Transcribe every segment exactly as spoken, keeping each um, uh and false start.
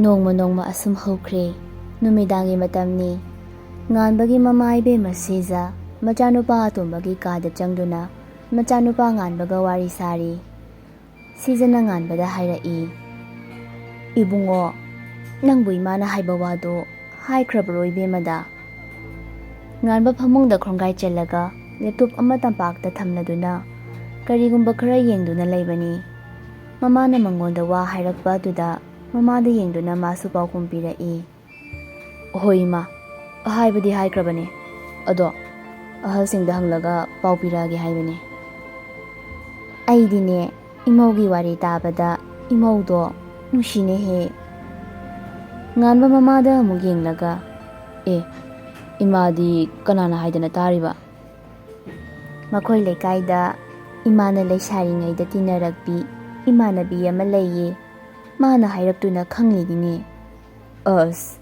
ꯅꯣꯡꯃ ꯅꯣꯡꯃ ꯑꯁꯨꯝ ꯍꯧꯈ꯭ꯔꯦ꯫ ꯅꯨꯃꯤꯗꯥꯡꯒꯤ ꯃꯇꯝꯅꯤ꯫ ꯉꯥꯟꯕꯒꯤ ꯃꯃꯥ ꯏꯕꯦꯝꯃ ꯁꯤꯖ ꯃꯆꯥꯅꯨꯄꯥ ꯑꯇꯣꯝꯕꯒꯤ ꯀꯥꯗ ꯆꯪꯗꯨꯅ ꯃꯆꯥꯅꯨꯄꯥ ꯉꯥꯟꯕꯒ ꯋꯥꯔꯤ ꯁꯥꯔꯤ꯫ ꯁꯤꯖꯅ ꯉꯥꯟꯕꯗ ꯍꯥꯏꯔꯛꯏ, "ꯏꯕꯨꯡꯉꯣ, ꯅꯪꯕꯨ ꯏꯃꯥꯅ ꯍꯥꯏꯕ ꯋꯥꯗꯣ ꯍꯥꯏꯈ꯭ꯔꯕ꯭ꯔꯣ ꯏꯕꯦꯝꯃꯗ?" ꯉꯥꯟꯕ ꯐꯃꯨꯡꯗ ꯈꯣꯡꯒꯥꯏ ꯆꯜꯂꯒ ꯂꯦꯞꯇꯣꯞ ꯑꯃ ꯇꯝꯄꯥꯛꯇ ꯊꯝꯂꯗꯨꯅ ꯀꯔꯤꯒꯨꯝꯕ ꯈꯔ ꯌꯦꯡꯗꯨꯅ ꯂꯩꯕꯅꯤ꯫ ꯃꯃꯥꯅ ꯃꯉꯣꯟꯗ ꯋꯥ ꯍꯥꯏꯔꯛꯄ ꯑꯗꯨꯗ ꯃꯃꯥꯗ ꯌꯦꯡꯗꯨꯅ ꯃꯥꯁꯨ ꯄꯥꯎꯈꯨꯝ ꯄꯤꯔꯛꯏ, "ꯍꯣꯏ ꯏꯃꯥ, ꯍꯥꯏꯕꯗꯤ ꯍꯥꯏꯈ꯭ꯔꯕꯅꯦ꯫ ꯑꯗꯣ ꯑꯍꯜꯁꯤꯡꯗ ꯍꯪꯂꯒ ꯄꯥꯎ ꯄꯤꯔꯛꯑꯒꯦ ꯍꯥꯏꯕꯅꯦ꯫" ꯑꯩꯗꯤꯅꯦ, ꯏꯃꯧꯒꯤ ꯋꯥꯔꯤ ꯇꯥꯕꯗ ꯏꯃꯧꯗꯣ ꯅꯨꯡꯁꯤꯅꯦꯍꯦ꯫ ꯉꯥꯟꯕ ꯃꯃꯥꯗ ꯑꯃꯨꯛ ꯌꯦꯡꯂꯒ, "ꯑꯦ, ꯏꯃꯥꯗꯤ ꯀꯅꯥꯅ ꯍꯥꯏꯗꯅ ꯇꯥꯔꯤꯕ?" "ꯃꯈꯣꯏ ꯂꯩꯀꯥꯏꯗ ꯏꯃꯥꯅ ꯂꯩꯁꯥꯔꯤꯉꯩꯗ ꯇꯤꯟꯅꯔꯛꯄꯤ ꯏꯃꯥꯟꯅꯕꯤ ꯑꯃ ꯂꯩꯌꯦ꯫ ꯃꯥꯅ ꯍꯥꯏꯔꯛꯇꯨꯅ ꯈꯪꯂꯤꯅꯤꯅꯦ꯫" "ꯑꯁ,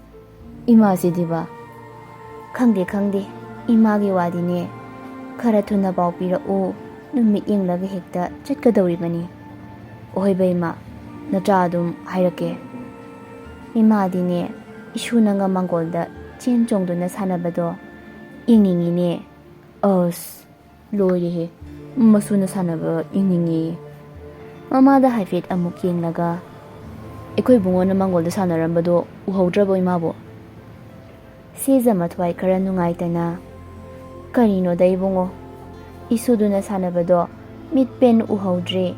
ꯏꯃꯥꯁꯤꯗꯤꯕ?" "ꯈꯪꯗꯦ, ꯈꯪꯗꯦ꯫ ꯏꯃꯥꯒꯤ ꯋꯥꯗꯤꯅꯦ, ꯈꯔ ꯊꯨꯅ ꯄꯥꯎ ꯄꯤꯔꯛꯎ꯫ ꯅꯨꯃꯤꯠ ꯌꯦꯡꯂꯒ ꯍꯦꯛꯇ ꯆꯠꯀꯗꯧꯔꯤꯕꯅꯤ꯫" "ꯑꯣꯍꯣꯏꯕ ꯏꯃꯥ, ꯅꯆꯥ ꯑꯗꯨꯝ ꯍꯥꯏꯔꯛꯀꯦ꯫" "ꯏꯃꯥꯗꯤꯅꯦ, ꯏꯁꯨ ꯅꯪꯒ ꯃꯥꯡꯒꯣꯜꯗ ꯆꯦꯟ ꯆꯣꯡꯗꯨꯅ ꯁꯥꯟꯅꯕꯗꯣ ꯌꯦꯡꯅꯤꯡꯉꯤꯅꯦ꯫" "ꯑꯁ, ꯂꯣꯏꯔꯦꯍꯦ, ꯃꯁꯨꯅ ꯁꯥꯟꯅꯕ ꯌꯦꯡꯅꯤꯡꯉꯦꯌꯦ꯫" ꯃꯃꯥꯗ ꯍꯥꯏꯐꯦꯠ ꯑꯃꯨꯛ ꯌꯦꯡꯂꯒ, "ꯑꯩꯈꯣꯏ ꯏꯕꯨꯡꯉꯣꯅ ꯃꯥꯡꯒꯣꯜꯗ ꯁꯥꯟꯅꯔꯝꯕꯗꯣ ꯎꯍꯧꯗ꯭ꯔꯕꯣ ꯏꯃꯥꯕꯨ?" ꯁꯤꯖ ꯃꯊ꯭ꯋꯥꯏ ꯈꯔ ꯅꯨꯡꯉꯥꯏꯇꯅ, "ꯀꯔꯤꯅꯣꯗ ꯏꯕꯨꯡꯉꯣ, ꯏꯁꯨꯗꯨꯅ ꯁꯥꯟꯅꯕꯗꯣ ꯃꯤꯠ ꯄꯦꯟ ꯎꯍꯧꯗ꯭ꯔꯦ꯫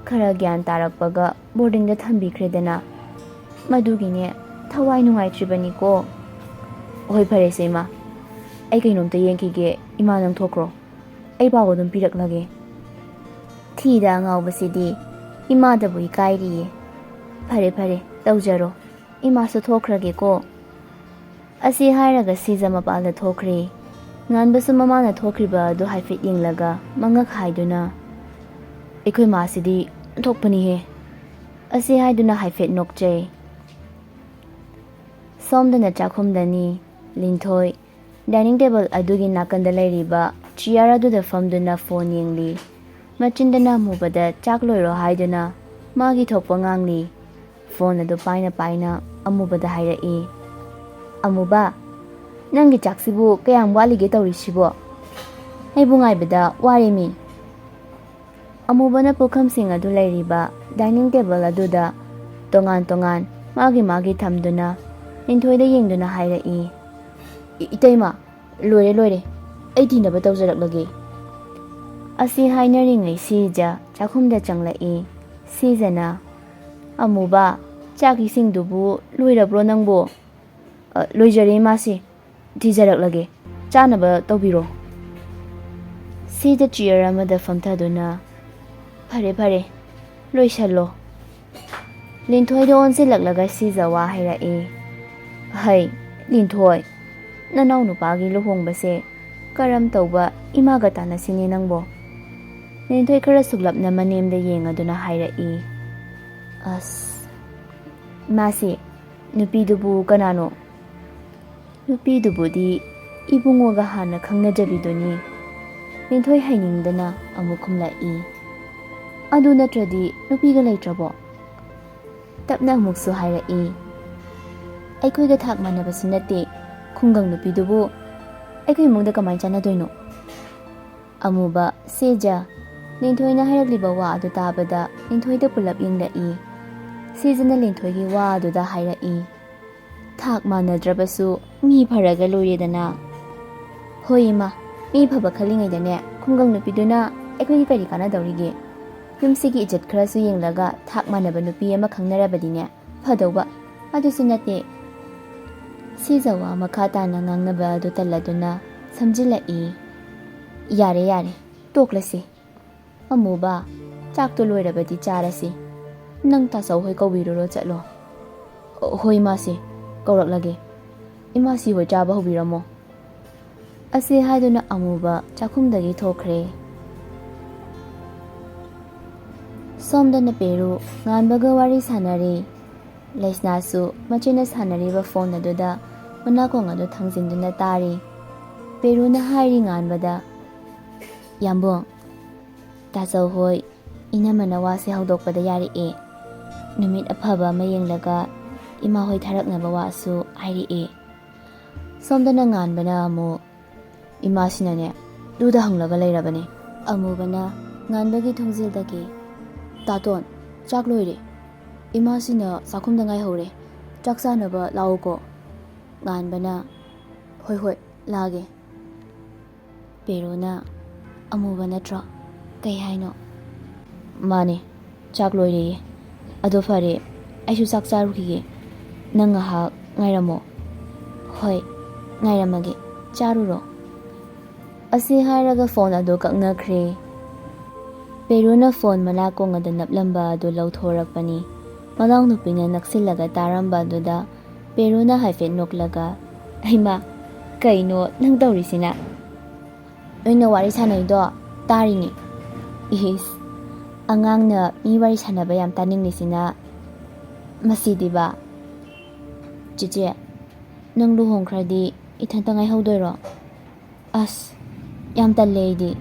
ꯈꯔ ꯒ꯭ꯌꯥꯟ ꯇꯥꯔꯛꯄꯒ ꯕꯣꯔꯗꯤꯡꯗ ꯊꯝꯕꯤꯈ꯭ꯔꯦꯗꯅ꯫ ꯃꯗꯨꯒꯤꯅꯦ ꯊꯋꯥꯏ ꯅꯨꯡꯉꯥꯏꯇ꯭ꯔꯤꯕꯅꯤꯀꯣ꯫" "ꯍꯣꯏ, ꯐꯔꯦꯁꯦ ꯏꯃꯥ, ꯑꯩ ꯀꯩꯅꯣꯝꯇ ꯌꯦꯡꯈꯤꯒꯦ꯫ ꯏꯃꯥ, ꯅꯪ ꯊꯣꯛꯈ꯭ꯔꯣ, ꯑꯩ ꯄꯥꯎ ꯑꯗꯨꯝ ꯄꯤꯔꯛꯂꯒꯦ꯫" ꯊꯤꯗ ꯑꯉꯥꯎꯕꯁꯤꯗꯤ ꯏꯃꯥꯗꯕꯨ ꯏꯀꯥꯏꯔꯤꯌꯦ꯫ "ꯐꯔꯦ, ꯐꯔꯦ, ꯇꯧꯖꯔꯣ꯫ ꯏꯃꯥꯁꯨ ꯊꯣꯛꯈ꯭ꯔꯒꯦꯀꯣ꯫" ꯑꯁꯤ ꯍꯥꯏꯔꯒ ꯁꯤꯖ ꯃꯄꯥꯟꯗ ꯊꯣꯛꯈ꯭ꯔꯦ꯫ ꯉꯥꯟꯕꯁꯨ ꯃꯃꯥꯅ ꯊꯣꯛꯈ꯭ꯔꯤꯕ ꯑꯗꯨ ꯍꯥꯏꯐꯦꯠ ꯌꯦꯡꯂꯒ ꯃꯉꯛ ꯍꯥꯏꯗꯨꯅ, "ꯑꯩꯈꯣꯏ ꯃꯥꯁꯤꯗꯤ ꯊꯣꯛꯄꯅꯤꯍꯦ꯫" ꯑꯁꯤ ꯍꯥꯏꯗꯨꯅ ꯍꯥꯏꯐꯦꯠ ꯅꯣꯛꯆꯩ꯫ ꯁꯣꯝꯗꯅ ꯆꯥꯛꯈꯨꯝꯗꯅꯤ꯫ ꯂꯤꯟꯊꯣꯏ ꯗꯥꯏꯅꯤꯡ ꯇꯦꯕꯜ ꯑꯗꯨꯒꯤ ꯅꯥꯀꯟꯗ ꯂꯩꯔꯤꯕ ꯆꯤꯌꯥꯔ ꯑꯗꯨꯗ ꯐꯝꯗꯨꯅ ꯐꯣꯟ ꯌꯦꯡꯂꯤ꯫ ꯃꯆꯤꯟꯗꯅ ꯃꯨꯕꯗ ꯆꯥꯛ ꯂꯣꯏꯔꯣ ꯍꯥꯏꯗꯨꯅ ꯃꯥꯒꯤ ꯊꯣꯛꯄ ꯉꯥꯡꯂꯤ꯫ ꯐꯣꯟ ꯑꯗꯨ ꯄꯥꯏꯅ ꯄꯥꯏꯅ ꯑꯃꯨꯕꯗ ꯍꯥꯏꯔꯛꯏ, "ꯑꯃꯨꯕ, ꯅꯪꯒꯤ ꯆꯥꯛꯁꯤꯕꯨ ꯀꯌꯥꯝ ꯋꯥꯠꯂꯤꯒꯦ ꯇꯧꯔꯤꯁꯤꯕꯣ? ꯑꯩꯕꯨ ꯉꯥꯏꯕꯗ ꯋꯥꯔꯦꯃꯤ꯫" ꯑꯃꯨꯕꯅ ꯄꯨꯈꯝꯁꯤꯡ ꯑꯗꯨ ꯂꯩꯔꯤꯕ ꯗꯥꯏꯅꯤꯡ ꯇꯦꯕꯜ ꯑꯗꯨꯗ ꯇꯣꯉꯥꯟ ꯇꯣꯉꯥꯟ ꯃꯥꯒꯤ ꯃꯥꯒꯤ ꯊꯝꯗꯨꯅ ꯂꯤꯟꯊꯣꯏꯗ ꯌꯦꯡꯗꯨꯅ ꯍꯥꯏꯔꯛꯏ, "ꯏ-, ꯏꯇꯩꯃ, ꯂꯣꯏꯔꯦ, ꯂꯣꯏꯔꯦ, ꯑꯩ ꯊꯤꯅꯕ ꯇꯧꯖꯔꯛꯂꯒꯦ꯫" ꯑꯁꯤ ꯍꯥꯏꯅꯔꯤꯉꯩ ꯁꯤꯖ ꯆꯥꯛꯈꯨꯝꯗ ꯆꯪꯂꯛꯏ꯫ ꯁꯤꯖꯅ, "ꯑꯃꯨꯕ, ꯆꯥꯛ ꯏꯁꯤꯡꯗꯨꯕꯨ ꯂꯣꯏꯔꯕ꯭ꯔꯣ ꯅꯪꯕꯣ?" "ꯑ, ꯂꯣꯏꯖꯔꯦ ꯏꯃꯥꯁꯤ, ꯊꯤꯖꯔꯛꯂꯒꯦ, ꯆꯥꯅꯕ ꯇꯧꯕꯤꯔꯣ꯫" ꯁꯤꯖ ꯆꯤꯌꯔ ꯑꯃꯗ ꯐꯝꯊꯗꯨꯅ, "ꯐꯔꯦ, ꯐꯔꯦ, ꯂꯣꯏꯁꯜꯂꯣ꯫" ꯂꯤꯟꯊꯣꯏꯗ ꯑꯣꯟꯁꯤꯜꯂꯛꯂꯒ ꯁꯤꯖ ꯋꯥ ꯍꯥꯏꯔꯛꯏ, "ꯍꯩ, ꯂꯤꯟꯊꯣꯏ, ꯅꯅꯥꯎ ꯅꯨꯄꯥꯒꯤ ꯂꯨꯍꯣꯡꯕꯁꯦ ꯀꯔꯝ ꯇꯧꯕ ꯏꯃꯥꯒ ꯇꯥꯟꯅꯁꯤꯅꯦ ꯅꯪꯕꯣ?" ꯂꯤꯟꯊꯣꯏ ꯈꯔ ꯁꯨꯛꯂꯞꯅ ꯃꯅꯦꯝꯗ ꯌꯦꯡꯉꯗꯨꯅ ꯍꯥꯏꯔꯛꯏ, "ꯑꯁ, ꯏꯃꯥꯁꯤ, ꯅꯨꯄꯤꯗꯨꯕꯨ ꯀꯅꯥꯅꯣ?" "ꯅꯨꯄꯤꯗꯨꯕꯨꯗꯤ ꯏꯕꯨꯡꯉꯣꯒ ꯍꯥꯟꯅ ꯈꯪꯅꯖꯕꯤꯗꯨꯅꯤ꯫" ꯂꯤꯟꯊꯣꯏ ꯍꯥꯏꯅꯤꯡꯗꯅ ꯑꯃꯨꯛ ꯈꯨꯝꯂꯛꯏ, "ꯑꯗꯨ ꯅꯠꯇ꯭ꯔꯗꯤ ꯅꯨꯄꯤꯒ ꯂꯩꯇ꯭ꯔꯕꯣ?" ꯇꯞꯅ ꯑꯃꯨꯛꯁꯨ ꯍꯥꯏꯔꯛꯏ, "ꯑꯩꯈꯣꯏꯒ ꯊꯥꯛ ꯃꯥꯟꯅꯕꯁꯨ ꯅꯠꯇꯦ, ꯈꯨꯡꯒꯪ ꯅꯨꯄꯤꯗꯨꯕꯨ ꯑꯩꯈꯣꯏ ꯏꯃꯨꯡꯗ ꯀꯃꯥꯏꯅ ꯆꯥꯟꯅꯗꯣꯏꯅꯣ?" ꯑꯃꯨꯕ, ꯁꯤꯖ꯫ ꯂꯤꯟꯊꯣꯏꯅ ꯍꯥꯏꯔꯛꯂꯤꯕ ꯋꯥ ꯑꯗꯨ ꯇꯥꯕꯗ ꯂꯤꯟꯊꯣꯏꯗ ꯄꯨꯂꯞ ꯌꯦꯡꯂꯛꯏ꯫ ꯁꯤꯖꯅ ꯂꯤꯟꯊꯣꯏꯒꯤ ꯋꯥ ꯑꯗꯨꯗ ꯍꯥꯏꯔꯛꯏ, "ꯊꯥꯛ ꯃꯥꯟꯅꯗ꯭ꯔꯕꯁꯨ ꯃꯤ ꯐꯔꯒ ꯂꯣꯏꯔꯦꯗꯅ꯫" "ꯍꯣꯏ ꯏꯃꯥ, ꯃꯤ ꯐꯕ ꯈꯜꯂꯤꯉꯩꯗꯅꯦ ꯈꯨꯡꯒꯪ ꯅꯨꯄꯤꯗꯨꯅ ꯑꯩꯈꯣꯏꯒꯤ ꯀꯔꯤ ꯀꯥꯟꯅꯗꯧꯔꯤꯒꯦ? ꯌꯨꯝꯁꯤꯒꯤ ꯏꯖꯠ ꯈꯔꯁꯨ ꯌꯦꯡꯂꯒ ꯊꯥꯛ ꯃꯥꯟꯅꯕ ꯅꯨꯄꯤ ꯑꯃ ꯈꯪꯅꯔꯕꯗꯤꯅꯦ ꯐꯗꯧꯕ꯫ ꯑꯗꯨꯁꯨ ꯅꯠꯇꯦ꯫" ꯁꯤꯖ ꯋꯥ ꯃꯈꯥ ꯇꯥꯅ ꯉꯥꯡꯅꯕ ꯑꯗꯨ ꯇꯜꯂꯗꯨꯅ ꯁꯝꯖꯤꯜꯂꯛꯏ꯫ "ꯌꯥꯔꯦ, ꯌꯥꯔꯦ, ꯇꯣꯛꯂꯁꯤ꯫ ꯑꯃꯨꯕ, ꯆꯥꯛꯇꯣ ꯂꯣꯏꯔꯕꯗꯤ ꯆꯥꯔꯁꯤ꯫ ꯅꯪ ꯇꯥꯆꯧ ꯍꯣꯏ ꯀꯧꯕꯤꯔꯨꯔꯣ ꯆꯠꯂꯣ꯫" "ꯍꯣꯏ ꯏꯃꯥꯁꯤ, ꯀꯧꯔꯛꯂꯒꯦ꯫ ꯏꯃꯥꯁꯤ ꯍꯣꯏ ꯆꯥꯕ ꯍꯧꯕꯤꯔꯝꯃꯣ꯫" ꯑꯁꯤ ꯍꯥꯏꯗꯨꯅ ꯑꯃꯨꯕ ꯆꯥꯛꯈꯨꯝꯗꯒꯤ ꯊꯣꯛꯈ꯭ꯔꯦ꯫ ꯁꯣꯝꯗꯅ ꯄꯦꯔꯨ ꯉꯥꯟꯕꯒ ꯋꯥꯔꯤ ꯁꯥꯟꯅꯔꯤ꯫ ꯂꯩꯁꯅꯥꯁꯨ ꯃꯆꯦꯅ ꯁꯥꯟꯅꯔꯤꯕ ꯐꯣꯟ ꯑꯗꯨꯗ ꯃꯅꯥꯀꯣꯡ ꯑꯗꯨ ꯊꯥꯡꯖꯤꯟꯗꯨꯅ ꯇꯥꯔꯤ꯫ ꯄꯦꯔꯨꯅ ꯍꯥꯏꯔꯤ ꯉꯥꯟꯕꯗ, "ꯌꯥꯝꯕꯨꯡ, ꯇꯥꯆꯧ ꯍꯣꯏ ꯏꯅꯝꯃꯅ ꯋꯥꯁꯦ ꯍꯧꯗꯣꯛꯄꯗ ꯌꯥꯔꯛꯑꯦ꯫ ꯅꯨꯃꯤꯠ ꯑꯐꯕ ꯑꯃ ꯌꯦꯡꯂꯒ ꯏꯃꯥ ꯍꯣꯏ ꯊꯥꯔꯛꯅꯕ ꯋꯥꯁꯨ ꯍꯥꯏꯔꯛꯑꯦ꯫ ꯁꯣꯝꯗꯅ ꯉꯥꯟꯕꯅ ꯑꯃꯨꯛ ꯏꯃꯥꯁꯤꯅꯅꯦ ꯂꯨꯗ ꯍꯪꯂꯒ ꯂꯩꯔꯕꯅꯤ꯫ ꯑꯃꯨꯕꯅ ꯉꯥꯟꯕꯒꯤ ꯊꯣꯡꯖꯤꯜꯗꯒꯤ, "ꯇꯥꯇꯣꯟ, ꯆꯥꯛ ꯂꯣꯏꯔꯦ꯫ ꯏꯃꯥꯁꯤꯅ ꯆꯥꯛꯈꯨꯝꯗ ꯉꯥꯏꯍꯧꯔꯦ꯫ ꯆꯥꯛ ꯆꯥꯅꯕ ꯂꯥꯛꯎꯀꯣ꯫" ꯉꯥꯟꯕꯅ, "ꯍꯣꯏ ꯍꯣꯏ, ꯂꯥꯛꯑꯒꯦ꯫" ꯄꯦꯔꯨꯅ, "ꯑꯃꯨꯕ ꯅꯠꯇ꯭ꯔꯣ? ꯀꯩ ꯍꯥꯏꯅꯣ?" "ꯃꯥꯅꯦ, ꯆꯥꯛ ꯂꯣꯏꯔꯦꯌꯦ꯫ ꯑꯗꯣ ꯐꯔꯦ, ꯑꯩꯁꯨ ꯆꯥꯛ ꯆꯥꯔꯨꯈꯤꯒꯦ꯫ ꯅꯪ ꯉꯥꯏꯍꯥꯛ ꯉꯥꯏꯔꯝꯃꯣ꯫" "ꯍꯣꯏ, ꯉꯥꯏꯔꯝꯃꯒꯦ꯫ ꯆꯥꯔꯨꯔꯣ꯫" ꯑꯁꯤ ꯍꯥꯏꯔꯒ ꯐꯣꯟ ꯑꯗꯨ ꯀꯛꯅꯈ꯭ꯔꯦ꯫ ꯄꯦꯔꯨꯅ ꯐꯣꯟ ꯃꯅꯥꯀꯣꯡ ꯑꯗꯨ ꯅꯞꯂꯝꯕ ꯑꯗꯨ ꯂꯧꯊꯣꯔꯛꯄꯅꯤ꯫ ꯃꯅꯥꯎꯅꯨꯄꯤꯅ ꯅꯛꯁꯤꯜꯂꯒ ꯇꯥꯔꯝꯕ ꯑꯗꯨꯗ ꯄꯦꯔꯨꯅ ꯍꯥꯏꯐꯦꯠ ꯅꯣꯛꯂꯒ, "ꯍꯩꯃꯥ, ꯀꯩꯅꯣ ꯅꯪ ꯇꯧꯔꯤꯁꯤꯅ? ꯅꯣꯏꯅ ꯋꯥꯔꯤ ꯁꯥꯟꯅꯩꯗꯣ ꯇꯥꯔꯤꯅꯦ꯫" "ꯏꯁ, ꯑꯉꯥꯡꯅ ꯃꯤ ꯋꯥꯔꯤ ꯁꯥꯟꯅꯕ ꯌꯥꯝ ꯇꯥꯅꯤꯡꯂꯤꯁꯤꯅ ꯃꯁꯤꯗꯤꯕ꯫" "ꯆꯦꯆꯦ, ꯅꯪ ꯂꯨꯍꯣꯡꯈ꯭ꯔꯗꯤ ꯏꯊꯟꯇ ꯉꯥꯏꯍꯧꯗꯣꯏꯔꯣ? ꯑꯁ, ꯌꯥꯝ ꯇꯜꯂꯦ ꯑꯩꯗꯤ꯫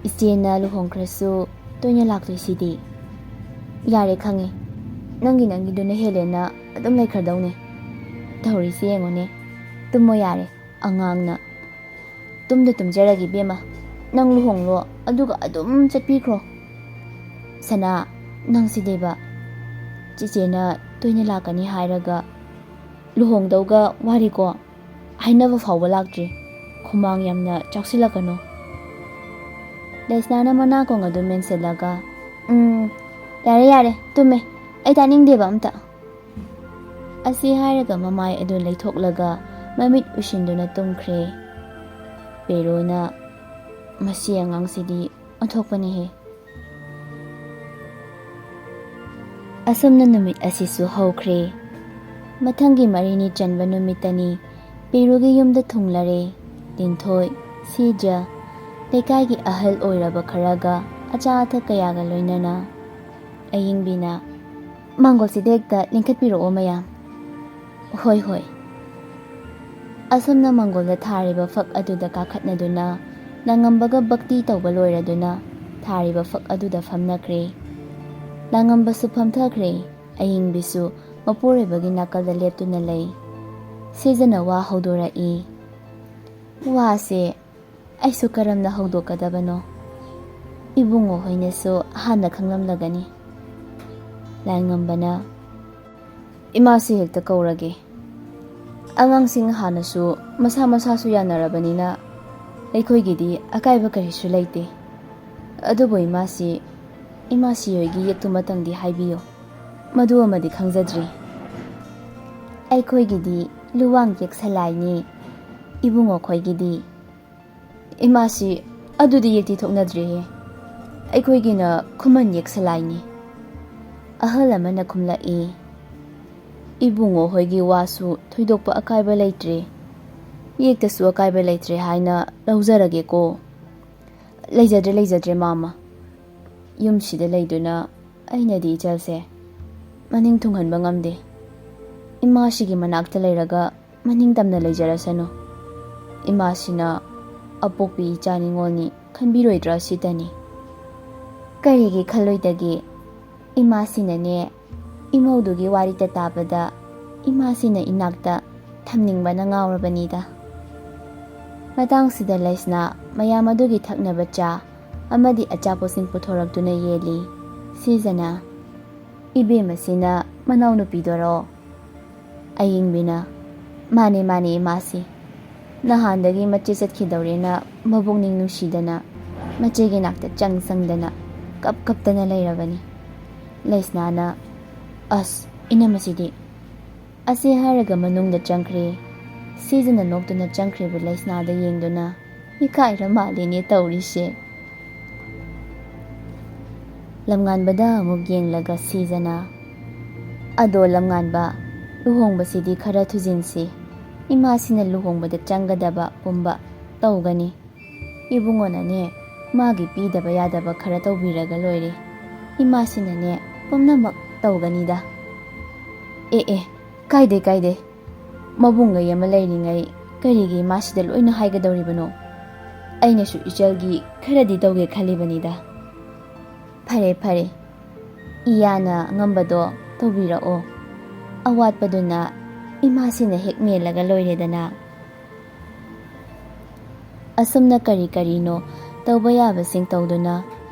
ꯏꯆꯦꯅ ꯂꯨꯍꯣꯡꯈ꯭ꯔꯁꯨ ꯇꯣꯏꯅ ꯂꯥꯛꯇꯣꯏꯁꯤꯗꯤ꯫" "ꯌꯥꯔꯦ, ꯈꯪꯉꯦ꯫ ꯅꯪꯒꯤ ꯅꯪꯒꯤꯗꯨꯅ ꯍꯦꯜꯂꯦꯅ ꯑꯗꯨꯝ ꯂꯩꯈ꯭ꯔꯗꯧꯅꯦ꯫ ꯇꯧꯔꯤꯁꯤ ꯌꯦꯡꯉꯨꯅꯦ꯫ ꯇꯨꯝꯃꯣ ꯌꯥꯔꯦ, ꯑꯉꯥꯡꯅ꯫" "ꯇꯨꯝꯗ ꯇꯨꯝꯖꯔꯒꯦ ꯏꯕꯦꯝꯃ꯫ ꯅꯪ ꯂꯨꯍꯣꯡꯂꯣ, ꯑꯗꯨꯒ ꯑꯗꯨꯝ ꯆꯠꯄꯤꯈ꯭ꯔꯣ꯫" "ꯁꯅꯥ, ꯅꯪꯁꯤꯗꯤꯕ꯫ ꯆꯦꯆꯦꯅ ꯇꯣꯏꯅ ꯂꯥꯛꯀꯅꯤ ꯍꯥꯏꯔꯒ ꯂꯨꯍꯣꯡꯗꯧꯒ ꯋꯥꯔꯤꯀꯣ꯫ ꯍꯥꯏꯅꯕ ꯐꯥꯎꯕ ꯂꯥꯛꯇ꯭ꯔꯤ꯫ ꯈꯨꯃꯥꯡ ꯌꯥꯝꯅ ꯆꯥꯎꯁꯤꯜꯂꯛꯀꯅꯨ꯫" ꯂꯩꯁꯅꯥꯅ ꯃꯅꯥꯀꯣꯡ ꯑꯗꯨ ꯃꯦꯟꯁꯤꯜꯂꯒ, "ꯎꯝ, ꯌꯥꯔꯦ, ꯌꯥꯔꯦ, ꯇꯨꯝꯃꯦ꯫ ꯑꯩ ꯇꯥꯅꯤꯡꯗꯦꯕ ꯑꯝꯇ꯫" ꯑꯁꯤ ꯍꯥꯏꯔꯒ ꯃꯃꯥꯏ ꯑꯗꯨ ꯂꯩꯊꯣꯛꯂꯒ ꯃꯃꯤꯠ ꯎꯏꯁꯤꯟꯗꯨꯅ ꯇꯨꯝꯈ꯭ꯔꯦ꯫ ꯄꯦꯔꯨꯅ, "ꯃꯁꯤ ꯑꯉꯥꯡꯁꯤꯗꯤ ꯑꯣꯟꯊꯣꯛꯄꯅꯤꯍꯦ꯫" ꯑꯁꯨꯝꯅ ꯅꯨꯃꯤꯠ ꯑꯁꯤꯁꯨ ꯍꯧꯈ꯭ꯔꯦ꯫ ꯃꯊꯪꯒꯤ ꯃꯔꯤꯅꯤ ꯆꯟꯕ ꯅꯨꯃꯤꯠꯇꯅꯤ ꯄꯦꯔꯨꯒꯤ ꯌꯨꯝꯗ ꯊꯨꯡꯂꯔꯦ꯫ ꯂꯤꯟꯊꯣꯏ, ꯁꯤꯖ, ꯂꯩꯀꯥꯏꯒꯤ ꯑꯍꯜ ꯑꯣꯏꯔꯕ ꯈꯔꯒ ꯑꯆꯥ ꯑꯊꯛ ꯀꯌꯥꯒ ꯂꯣꯏꯅꯅ꯫ ꯑꯌꯤꯡꯕꯤꯅ, "ꯃꯥꯡꯒꯣꯜꯁꯤꯗ ꯍꯦꯛꯇ ꯂꯤꯡꯈꯠꯄꯤꯔꯛꯑꯣ ꯃꯌꯥꯝ꯫" "ꯍꯣꯏ, ꯍꯣꯏ꯫" ꯑꯁꯨꯝꯅ ꯃꯥꯡꯒꯣꯜꯗ ꯊꯥꯔꯤꯕ ꯐꯛ ꯑꯗꯨꯗ ꯀꯥꯈꯠꯅꯗꯨꯅ ꯂꯥꯡꯉꯝꯕꯒ ꯚꯛꯇꯤ ꯇꯧꯕ ꯂꯣꯏꯔꯗꯨꯅ ꯊꯥꯔꯤꯕ ꯐꯛ ꯑꯗꯨꯗ ꯐꯝꯅꯈ꯭ꯔꯦ꯫ ꯂꯥꯡꯉꯝꯕꯁꯨ ꯐꯝꯊꯈ꯭ꯔꯦ꯫ ꯑꯌꯤꯡꯕꯤꯁꯨ ꯃꯄꯨꯔꯣꯏꯕꯒꯤ ꯅꯥꯀꯜꯗ ꯂꯦꯞꯇꯨꯅ ꯂꯩ꯫ ꯁꯤꯖꯅ ꯋꯥ ꯍꯧꯗꯣꯔꯛꯏ꯫ ꯋꯥꯁꯦ ꯑꯩꯁꯨ ꯀꯔꯝꯅ ꯍꯧꯗꯣꯛꯀꯗꯕꯅꯣ? ꯏꯕꯨꯡꯉꯣ ꯍꯣꯏꯅꯁꯨ ꯍꯥꯟꯅ ꯈꯪꯂꯝꯂꯒꯅꯤ꯫ ꯂꯥꯏꯉꯝꯕꯅ, "ꯏꯃꯥꯁꯤ ꯍꯦꯛꯇ ꯀꯧꯔꯒꯦ꯫ ꯑꯉꯥꯡꯁꯤꯡ ꯍꯥꯟꯅꯁꯨ ꯃꯁꯥ ꯃꯁꯥꯁꯨ ꯌꯥꯅꯔꯕꯅꯤꯅ ꯑꯩꯈꯣꯏꯒꯤꯗꯤ ꯑꯀꯥꯏꯕ ꯀꯔꯤꯁꯨ ꯂꯩꯇꯦ꯫ ꯑꯗꯨꯕꯨ ꯏꯃꯥꯁꯤ, ꯏꯃꯥꯁꯤ ꯍꯣꯏꯒꯤ ꯌꯦꯛꯇꯨꯃꯇꯪꯗꯤ ꯍꯥꯏꯕꯤꯌꯨ꯫ ꯃꯗꯨ ꯑꯃꯗꯤ ꯈꯪꯖꯗ꯭ꯔꯤ꯫ ꯑꯩꯈꯣꯏꯒꯤꯗꯤ ꯂꯨꯋꯥꯡ ꯌꯦꯛ ꯁꯂꯥꯏꯅꯤ, ꯏꯕꯨꯡꯉꯣ ꯈꯣꯏꯒꯤꯗꯤ"꯫ "ꯏꯃꯥꯁꯤ, ꯑꯗꯨꯗꯤ ꯌꯦꯛꯇꯤ ꯊꯣꯛꯅꯗ꯭ꯔꯦꯍꯦ꯫ ꯑꯩꯈꯣꯏꯒꯤꯅ ꯈꯨꯃꯟ ꯌꯦꯛ ꯁꯂꯥꯏꯅꯤ"꯫ ꯑꯍꯜ ꯑꯃꯅ ꯈꯨꯝꯂꯛꯏ꯫ "ꯏꯕꯨꯡꯉꯣ ꯍꯣꯏꯒꯤ ꯋꯥꯁꯨ ꯊꯣꯏꯗꯣꯛꯄ ꯑꯀꯥꯏꯕ ꯂꯩꯇ꯭ꯔꯦ꯫ ꯌꯦꯛꯇꯁꯨ ꯑꯀꯥꯏꯕ ꯂꯩꯇ꯭ꯔꯦ ꯍꯥꯏꯅ ꯂꯧꯖꯔꯒꯦꯀꯣ"꯫ "ꯂꯩꯖꯗ꯭ꯔꯦ, ꯂꯩꯖꯗ꯭ꯔꯦ, ꯃꯥꯃ꯫ ꯌꯨꯝꯁꯤꯗ ꯂꯩꯗꯨꯅ ꯑꯩꯅꯗꯤ ꯏꯆꯜꯁꯦ ꯃꯅꯤꯡ ꯊꯨꯡꯍꯟꯕ ꯉꯝꯗꯦ꯫ ꯏꯃꯥꯁꯤꯒꯤ ꯃꯅꯥꯛꯇ ꯂꯩꯔꯒ ꯃꯅꯤꯡ ꯇꯝꯅ ꯂꯩꯖꯔꯁꯅꯨ꯫ ꯏꯃꯥꯁꯤꯅ ꯑꯄꯣꯛꯄꯤ ꯏꯆꯥ ꯅꯤꯉꯣꯜꯅꯤ ꯈꯟꯕꯤꯔꯣꯏꯗ꯭ꯔꯥ ꯁꯤꯇꯅꯤ"꯫ "ꯀꯔꯤꯒꯤ ꯈꯜꯂꯣꯏꯗꯒꯦ? ꯏꯃꯥꯁꯤꯅꯅꯦ, ꯏꯃꯧꯗꯨꯒꯤ ꯋꯥꯔꯤꯇ ꯇꯥꯕꯗ ꯏꯃꯥꯁꯤꯅ ꯏꯅꯥꯛꯇ ꯊꯝꯅꯤꯡꯕꯅ ꯉꯥꯎꯔꯕꯅꯤꯗ"꯫ ꯃꯇꯥꯡꯁꯤꯗ ꯂꯩꯁꯅꯥ ꯃꯌꯥꯝ ꯑꯗꯨꯒꯤ ꯊꯛꯅꯕ ꯆꯥ ꯑꯃꯗꯤ ꯑꯆꯥꯄꯣꯠꯁꯤꯡ ꯄꯨꯊꯣꯔꯛꯇꯨꯅ ꯌꯦꯜꯂꯤ꯫ ꯁꯤꯖꯅ, "ꯏꯕꯦꯝꯃꯁꯤꯅ ꯃꯅꯥꯎꯅꯨꯄꯤꯗꯣꯔꯣ?" ꯑꯌꯤꯡꯕꯤꯅ, "ꯃꯥꯅꯦ, ꯃꯥꯅꯦ, ꯏꯃꯥꯁꯤ꯫ ꯅꯍꯥꯟꯗꯒꯤ ꯃꯆꯦ ꯆꯠꯈꯤꯗꯧꯔꯦꯅ ꯃꯕꯨꯛꯅꯤꯡ ꯅꯨꯡꯁꯤꯗꯅ ꯃꯆꯦꯒꯤ ꯅꯥꯛꯇ ꯆꯪ ꯆꯪꯗꯅ ꯀꯞ ꯀꯞꯇꯅ ꯂꯩꯔꯕꯅꯤ"꯫ ꯂꯩꯁꯅꯥꯅ, "ꯑꯁ, ꯏꯅꯝꯃꯁꯤꯗꯤ"꯫ ꯑꯁꯤ ꯍꯥꯏꯔꯒ ꯃꯅꯨꯡꯗ ꯆꯪꯈ꯭ꯔꯦ꯫ ꯁꯤꯖꯅ ꯅꯣꯛꯇꯨꯅ ꯆꯪꯈ꯭ꯔꯤꯕ ꯂꯩꯁꯅꯥꯗ ꯌꯦꯡꯗꯨꯅ, "ꯏꯀꯥꯏꯔ ꯃꯥꯜꯂꯦꯅꯦ ꯇꯧꯔꯤꯁꯦ"꯫ ꯂꯝꯉꯥꯟꯕꯗ ꯑꯃꯨꯛ ꯌꯦꯡꯂꯒ ꯁꯤꯖꯅ, "ꯑꯗꯣ ꯂꯝꯉꯥꯟꯕ, ꯂꯨꯍꯣꯡꯕꯁꯤꯗꯤ ꯈꯔ ꯊꯨꯖꯤꯟꯁꯤ꯫ ꯏꯃꯥꯁꯤꯅ ꯂꯨꯍꯣꯡꯕꯗ ꯆꯪꯒꯗꯕ ꯄꯨꯝꯕ ꯇꯧꯒꯅꯤ꯫ ꯏꯕꯨꯡꯉꯣꯅꯅꯦ, ꯃꯥꯒꯤ ꯄꯤꯗꯕ ꯌꯥꯗꯕ ꯈꯔ ꯇꯧꯕꯤꯔꯒ ꯂꯣꯏꯔꯦ꯫ ꯏꯃꯥꯁꯤꯅꯅꯦ, ꯄꯨꯝꯅꯃꯛ ꯇꯧꯒꯅꯤꯗ"꯫ "ꯑꯦ, ꯑꯦ, ꯀꯥꯏꯗꯦ, ꯀꯥꯏꯗꯦ꯫ ꯃꯕꯨꯡꯉꯩ ꯑꯃ ꯂꯩꯔꯤꯉꯩ ꯀꯔꯤꯒꯤ ꯏꯃꯥꯁꯤꯗ ꯂꯣꯏꯅ ꯍꯥꯏꯒꯗꯧꯔꯤꯕꯅꯣ? ꯑꯩꯅꯁꯨ ꯏꯆꯜꯒꯤ ꯈꯔꯗꯤ ꯇꯧꯒꯦ ꯈꯜꯂꯤꯕꯅꯤꯗ"꯫ "ꯐꯔꯦ, ꯐꯔꯦ꯫ ꯏꯌꯥꯅ ꯉꯝꯕꯗꯣ ꯇꯧꯕꯤꯔꯛꯑꯣ꯫ ꯑꯋꯥꯠꯄꯗꯨꯅ ꯏꯃꯥꯁꯤꯅ ꯍꯦꯛ ꯃꯦꯜꯂꯒ ꯂꯣꯏꯔꯦꯗꯅ꯫ ꯑꯁꯨꯝꯅ ꯀꯔꯤ ꯀꯔꯤꯅꯣ ꯇꯧꯕ ꯌꯥꯕꯁꯤꯡ ꯇꯧꯗꯨꯅ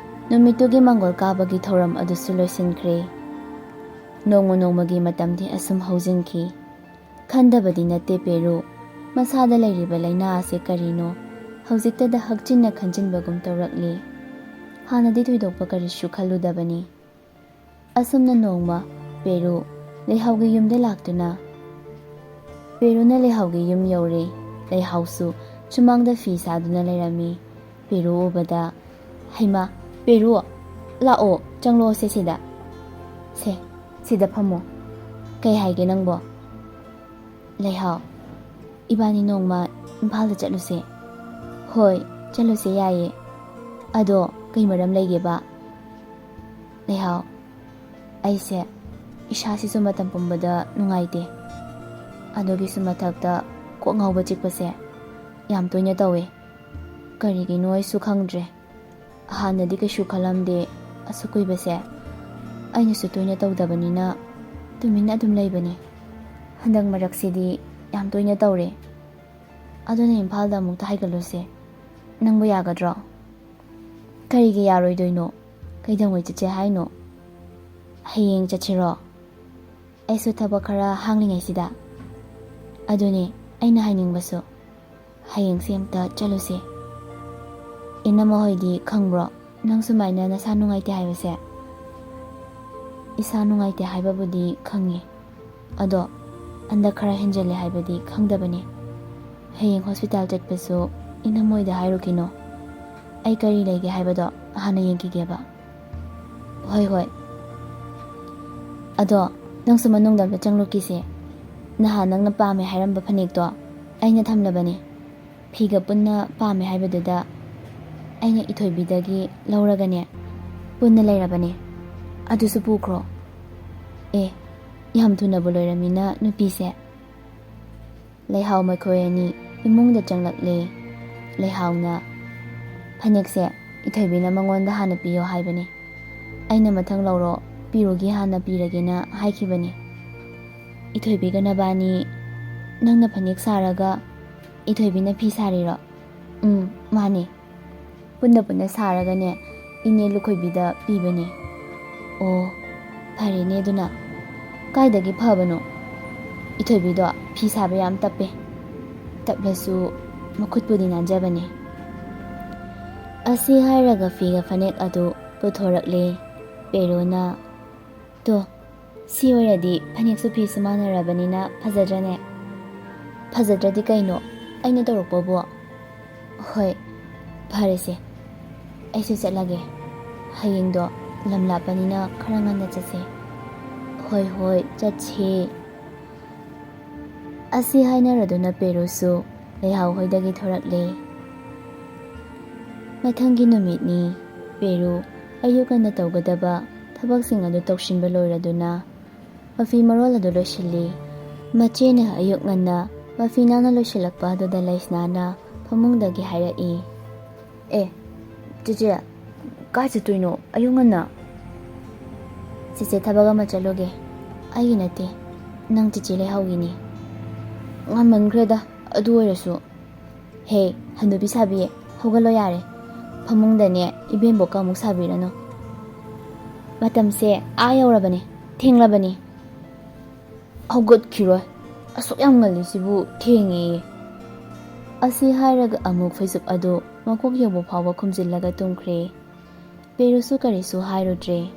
ꯅꯨꯃꯤꯠꯇꯨꯒꯤ ꯃꯪꯒꯣꯜ ꯀꯥꯕꯒꯤ ꯊꯧꯔꯝ ꯑꯗꯨꯁꯨ ꯂꯣꯏꯁꯤꯟꯈ꯭ꯔꯦ꯫ ꯅꯣꯡꯃ ꯅꯣꯡꯃꯒꯤ ꯃꯇꯝꯗꯤ ꯑꯁꯨꯝ ꯍꯧꯖꯤꯟꯈꯤ꯫ ꯈꯟꯗꯕꯗꯤ ꯅꯠꯇꯦ ꯄꯦꯔꯨ, ꯃꯁꯥꯗ ꯂꯩꯔꯤꯕ ꯂꯥꯏꯅꯥ ꯑꯁꯤ ꯀꯔꯤꯅꯣ ꯍꯧꯖꯤꯛꯇꯗ ꯍꯛꯆꯤꯟꯅ ꯈꯟꯖꯤꯟꯕꯒꯨꯝ ꯇꯧꯔꯛꯂꯤ꯫ ꯍꯥꯟꯅꯗꯤ ꯊꯣꯏꯗꯣꯛꯄ ꯀꯔꯤꯁꯨ ꯈꯜꯂꯨꯗꯕꯅꯤ꯫ ꯑꯁꯨꯝꯅ ꯅꯣꯡꯃ ꯄꯦꯔꯨ ꯂꯩꯍꯥꯎꯒꯤ ꯌꯨꯝꯗ ꯂꯥꯛꯇꯨꯅ, ꯄꯦꯔꯨꯅ ꯂꯩꯍꯥꯎꯒꯤ ꯌꯨꯝ ꯌꯧꯔꯦ꯫ ꯂꯩꯍꯥꯎꯁꯨ ꯁꯨꯃꯥꯡꯗ ꯐꯤ ꯁꯥꯗꯨꯅ ꯂꯩꯔꯝꯃꯤ꯫ ꯄꯦꯔꯨ ꯎꯕꯗ, "ꯍꯩꯃꯥ, ꯄꯦꯔꯨ, ꯂꯥꯛꯑꯣ, ꯆꯪꯂꯛꯑꯣꯁꯦ ꯁꯤꯗ꯫ ꯁꯦ, ꯁꯤꯗ ꯐꯝꯃꯣ꯫ ꯀꯩ ꯍꯥꯏꯒꯦ ꯅꯪꯕꯣ?" "ꯂꯩꯍꯥꯎ, ꯏꯕꯥꯅꯤ ꯅꯣꯡꯃ ꯏꯝꯐꯥꯜꯗ ꯆꯠꯂꯨꯁꯦ꯫" "ꯍꯣꯏ, ꯆꯠꯂꯨꯁꯦ, ꯌꯥꯏꯌꯦ꯫ ꯑꯗꯣ ꯀꯩ ꯃꯔꯝ ꯂꯩꯒꯦꯕ?" "ꯂꯩꯍꯥꯎ, ꯑꯩꯁꯦ ꯏꯁꯥꯁꯤꯁꯨ ꯃꯇꯝ ꯄꯨꯝꯕꯗ ꯅꯨꯡꯉꯥꯏꯇꯦ꯫ ꯑꯗꯨꯒꯤꯁꯨ ꯃꯊꯛꯇ ꯀꯣꯛ ꯉꯥꯎꯕ ꯆꯤꯛꯄꯁꯦ ꯌꯥꯝ ꯇꯣꯏꯅ ꯇꯧꯋꯦ꯫ ꯀꯔꯤꯒꯤꯅꯣ ꯑꯩꯁꯨ ꯈꯪꯗ꯭ꯔꯦ꯫ ꯍꯥꯟꯅꯗꯤ ꯀꯩꯁꯨ ꯈꯜꯂꯝꯗꯦ ꯑꯁꯨꯛ ꯀꯨꯏꯕꯁꯦ꯫ ꯑꯩꯅꯁꯨ ꯇꯣꯏꯅ ꯇꯧꯗꯕꯅꯤꯅ ꯇꯨꯃꯤꯟꯅ ꯑꯗꯨꯝ ꯂꯩꯕꯅꯤ꯫ ꯍꯟꯗꯛ ꯃꯔꯛꯁꯤꯗꯤ ꯌꯥꯝ ꯇꯣꯏꯅ ꯇꯧꯔꯦ꯫ ꯑꯗꯨꯅ ꯏꯝꯐꯥꯜꯗ ꯑꯃꯨꯛꯇ ꯍꯥꯏꯒꯠꯂꯨꯁꯦ꯫ ꯅꯪꯕꯨ ꯌꯥꯒꯗ꯭ꯔꯣ?" "ꯀꯔꯤꯒꯤ ꯌꯥꯔꯣꯏꯗꯣꯏꯅꯣ? ꯀꯩꯗꯧꯉꯩ ꯆꯠꯁꯦ ꯍꯥꯏꯅꯣ?" "ꯍꯌꯦꯡ ꯆꯠꯁꯤꯔꯣ? ꯑꯩꯁꯨ ꯊꯕꯛ ꯈꯔ ꯍꯥꯡꯂꯤꯉꯩꯁꯤꯗ꯫" "ꯑꯗꯨꯅꯦ ꯑꯩꯅ ꯍꯥꯏꯅꯤꯡꯕꯁꯨ꯫ ꯍꯌꯦꯡꯁꯦ ꯑꯝꯇ ꯆꯠꯂꯨꯁꯦ꯫ ꯏꯅꯝꯃ ꯍꯣꯏꯗꯤ ꯈꯪꯕ꯭ꯔꯣ ꯅꯪ ꯁꯨꯃꯥꯏꯅ ꯅꯁꯥ ꯅꯨꯡꯉꯥꯏꯇꯦ ꯍꯥꯏꯕꯁꯦ?" "ꯏꯁꯥ ꯅꯨꯡꯉꯥꯏꯇꯦ ꯍꯥꯏꯕꯕꯨꯗꯤ ꯈꯪꯉꯦ꯫ ꯑꯗꯣ ꯍꯟꯗꯛ ꯈꯔ ꯍꯦꯟꯖꯜꯂꯦ ꯍꯥꯏꯕꯗꯤ ꯈꯪꯗꯕꯅꯦ꯫ ꯍꯌꯦꯡ ꯍꯣꯁꯄꯤꯇꯥꯜ ꯆꯠꯄꯁꯨ ꯏꯅꯝꯃꯣꯏꯗ ꯍꯥꯏꯔꯨꯈꯤꯅꯣ꯫ ꯑꯩ ꯀꯔꯤ ꯂꯩꯒꯦ ꯍꯥꯏꯕꯗꯣ ꯍꯥꯟꯅ ꯌꯦꯡꯈꯤꯒꯦꯕ꯫" "ꯍꯣꯏ, ꯍꯣꯏ꯫ ꯑꯗꯣ ꯅꯪꯁꯨ ꯃꯅꯨꯡꯗ ꯑꯝꯇ ꯆꯪꯂꯨꯀꯤꯁꯦ꯫ ꯅꯍꯥꯟ ꯅꯪꯅ ꯄꯥꯝꯃꯦ ꯍꯥꯏꯔꯝꯕ ꯐꯅꯦꯛꯇꯣ ꯑꯩꯅ ꯊꯝꯂꯕꯅꯦ꯫ ꯐꯤꯒ ꯄꯨꯟꯅ ꯄꯥꯝꯃꯦ ꯍꯥꯏꯕꯗꯨꯗ ꯑꯩꯅ ꯏꯊꯣꯏꯕꯤꯗꯒꯤ ꯂꯧꯔꯒꯅꯦ, ꯄꯨꯟꯅ ꯂꯩꯔꯕꯅꯦ꯫ ꯑꯗꯨꯁꯨ ꯄꯨꯈ꯭ꯔꯣ꯫" "ꯑꯦ, ꯌꯥꯝ ꯊꯨꯅꯕꯨ ꯂꯣꯏꯔꯝꯃꯤꯅ ꯅꯨꯄꯤꯁꯦ꯫" ꯂꯩꯍꯥꯎ ꯃꯈꯣꯏ ꯑꯅꯤ ꯏꯃꯨꯡꯗ ꯆꯪꯂꯛꯂꯦ꯫ ꯂꯩꯍꯥꯎꯅ, "ꯐꯅꯦꯛꯁꯦ ꯏꯊꯣꯏꯕꯤꯅ ꯃꯉꯣꯟꯗ ꯍꯥꯟꯅ ꯄꯤꯌꯣ ꯍꯥꯏꯕꯅꯦ꯫ ꯑꯩꯅ ꯃꯊꯪ ꯂꯧꯔꯣ, ꯄꯤꯔꯨꯒꯤ ꯍꯥꯟꯅ ꯄꯤꯔꯒꯦꯅ ꯍꯥꯏꯈꯤꯕꯅꯦ꯫ ꯏꯊꯣꯏꯕꯤꯒ ꯅꯕꯥꯅꯤ, ꯅꯪꯅ ꯐꯅꯦꯛ ꯁꯥꯔꯒ ꯏꯊꯣꯏꯕꯤꯅ ꯐꯤ ꯁꯥꯔꯤꯔꯣ? ꯎꯝ, ꯃꯥꯅꯦ꯫ ꯄꯨꯟꯅ ꯄꯨꯟꯅ ꯁꯥꯔꯒꯅꯦ, ꯏꯅꯦ ꯂꯨꯈꯣꯏꯕꯤꯗ ꯄꯤꯕꯅꯦ꯫ ꯑꯣ, ꯐꯔꯦꯅꯦ ꯑꯗꯨꯅ꯫ ꯀꯥꯏꯗꯒꯤ ꯐꯕꯅꯣ? ꯏꯊꯣꯏꯕꯤꯗꯣ ꯐꯤ ꯁꯥꯕ ꯌꯥꯝ ꯇꯞꯄꯦ꯫ ꯇꯞꯂꯁꯨ ꯃꯈꯨꯠꯄꯨꯗꯤ ꯅꯥꯟꯖꯕꯅꯦ꯫ ꯑꯁꯤ ꯍꯥꯏꯔꯒ ꯐꯤꯒ ꯐꯅꯦꯛ ꯑꯗꯨ ꯄꯨꯊꯣꯔꯛꯂꯦ꯫ ꯄꯦꯔꯨꯅ, "ꯇꯣ, ꯁꯤ ꯑꯣꯏꯔꯗꯤ ꯐꯅꯦꯛꯁꯨ ꯐꯤꯁꯨ ꯃꯥꯟꯅꯔꯕꯅꯤꯅ ꯐꯖꯗ꯭ꯔꯅꯦ?" "ꯐꯖꯗ꯭ꯔꯗꯤ ꯀꯩꯅꯣ? ꯑꯩꯅ ꯇꯧꯔꯛꯄꯕꯨ?" "ꯍꯣꯏ, ꯐꯔꯦꯁꯦ꯫ ꯑꯩꯁꯨ ꯆꯠꯂꯒꯦ꯫ ꯍꯌꯦꯡꯗꯣ ꯂꯝ ꯂꯥꯞꯄꯅꯤꯅ ꯈꯔ ꯉꯟꯅ ꯆꯠꯁꯦ꯫" "ꯍꯣꯏ, ꯍꯣꯏ, ꯆꯠꯁꯦ꯫" ꯑꯁꯤ ꯍꯥꯏꯅꯔꯗꯨꯅ ꯄꯦꯔꯨꯁꯨ ꯂꯩꯍꯥꯎ ꯍꯣꯏꯗꯒꯤ ꯊꯣꯔꯛꯂꯦ꯫ ꯃꯊꯪꯒꯤ ꯅꯨꯃꯤꯠꯅꯤ꯫ ꯄꯦꯔꯨ ꯑꯌꯨꯛ ꯉꯟꯅ ꯇꯧꯒꯗꯕ ꯊꯕꯛꯁꯤꯡ ꯑꯗꯨ ꯇꯧꯁꯤꯟꯕ ꯂꯣꯏꯔꯗꯨꯅ ꯃꯐꯤ ꯃꯔꯣꯜ ꯑꯗꯨ ꯂꯣꯏꯁꯤꯜꯂꯤ꯫ ꯃꯆꯦꯅ ꯑꯌꯨꯛ ꯉꯟꯅ ꯃꯐꯤ ꯅꯥꯟꯅ ꯂꯣꯏꯁꯤꯜꯂꯛꯄ ꯑꯗꯨꯗ ꯂꯩꯁꯅꯥꯅ ꯐꯃꯨꯡꯗꯒꯤ ꯍꯥꯏꯔꯛꯏ, "ꯑꯦ, ꯆꯦꯆꯦ, ꯀꯥꯏ ꯆꯠꯇꯣꯏꯅꯣ ꯑꯌꯨꯛ ꯉꯟꯅ?" "ꯆꯦꯆꯦ ꯊꯕꯛ ꯑꯃ ꯆꯠꯂꯨꯒꯦ꯫" "ꯑꯩꯒꯤ ꯅꯠꯇꯦ, ꯅꯪ ꯆꯦꯆꯦ ꯂꯩꯍꯥꯎꯒꯤꯅꯤ꯫" "ꯉꯟꯃꯟꯈ꯭ꯔꯦꯗ, ꯑꯗꯨ ꯑꯣꯏꯔꯁꯨ꯫" "ꯍꯦ, ꯍꯅꯨꯕꯤ ꯁꯥꯕꯤ, ꯍꯧꯒꯠꯂꯣ ꯌꯥꯔꯦ꯫ ꯐꯃꯨꯡꯗꯅꯦ ꯏꯕꯦꯝꯕꯣꯛꯀ ꯑꯃꯨꯛ ꯁꯥꯕꯤꯔꯅꯨ꯫ ꯃꯇꯝꯁꯦ ꯑꯥ ꯌꯧꯔꯕꯅꯦ, ꯊꯦꯡꯂꯕꯅꯤ꯫" "ꯍꯧꯒꯠꯈꯤꯔꯣꯏ, ꯑꯁꯨꯛ ꯌꯥꯝ ꯉꯜꯂꯤꯁꯤꯕꯨ ꯊꯦꯡꯉꯦꯌꯦ꯫" ꯑꯁꯤ ꯍꯥꯏꯔꯒ ꯑꯃꯨꯛ ꯐꯩꯖꯨꯞ ꯑꯗꯨ ꯃꯀꯣꯛ ꯌꯧꯕ ꯐꯥꯎꯕ ꯈꯨꯝꯖꯤꯜꯂꯒ ꯇꯨꯝꯈ꯭ꯔꯦ꯫ ꯄꯦꯔꯨꯁꯨ ꯀꯔꯤꯁꯨ ꯍꯥꯏꯔꯨꯗ꯭ꯔꯦ꯫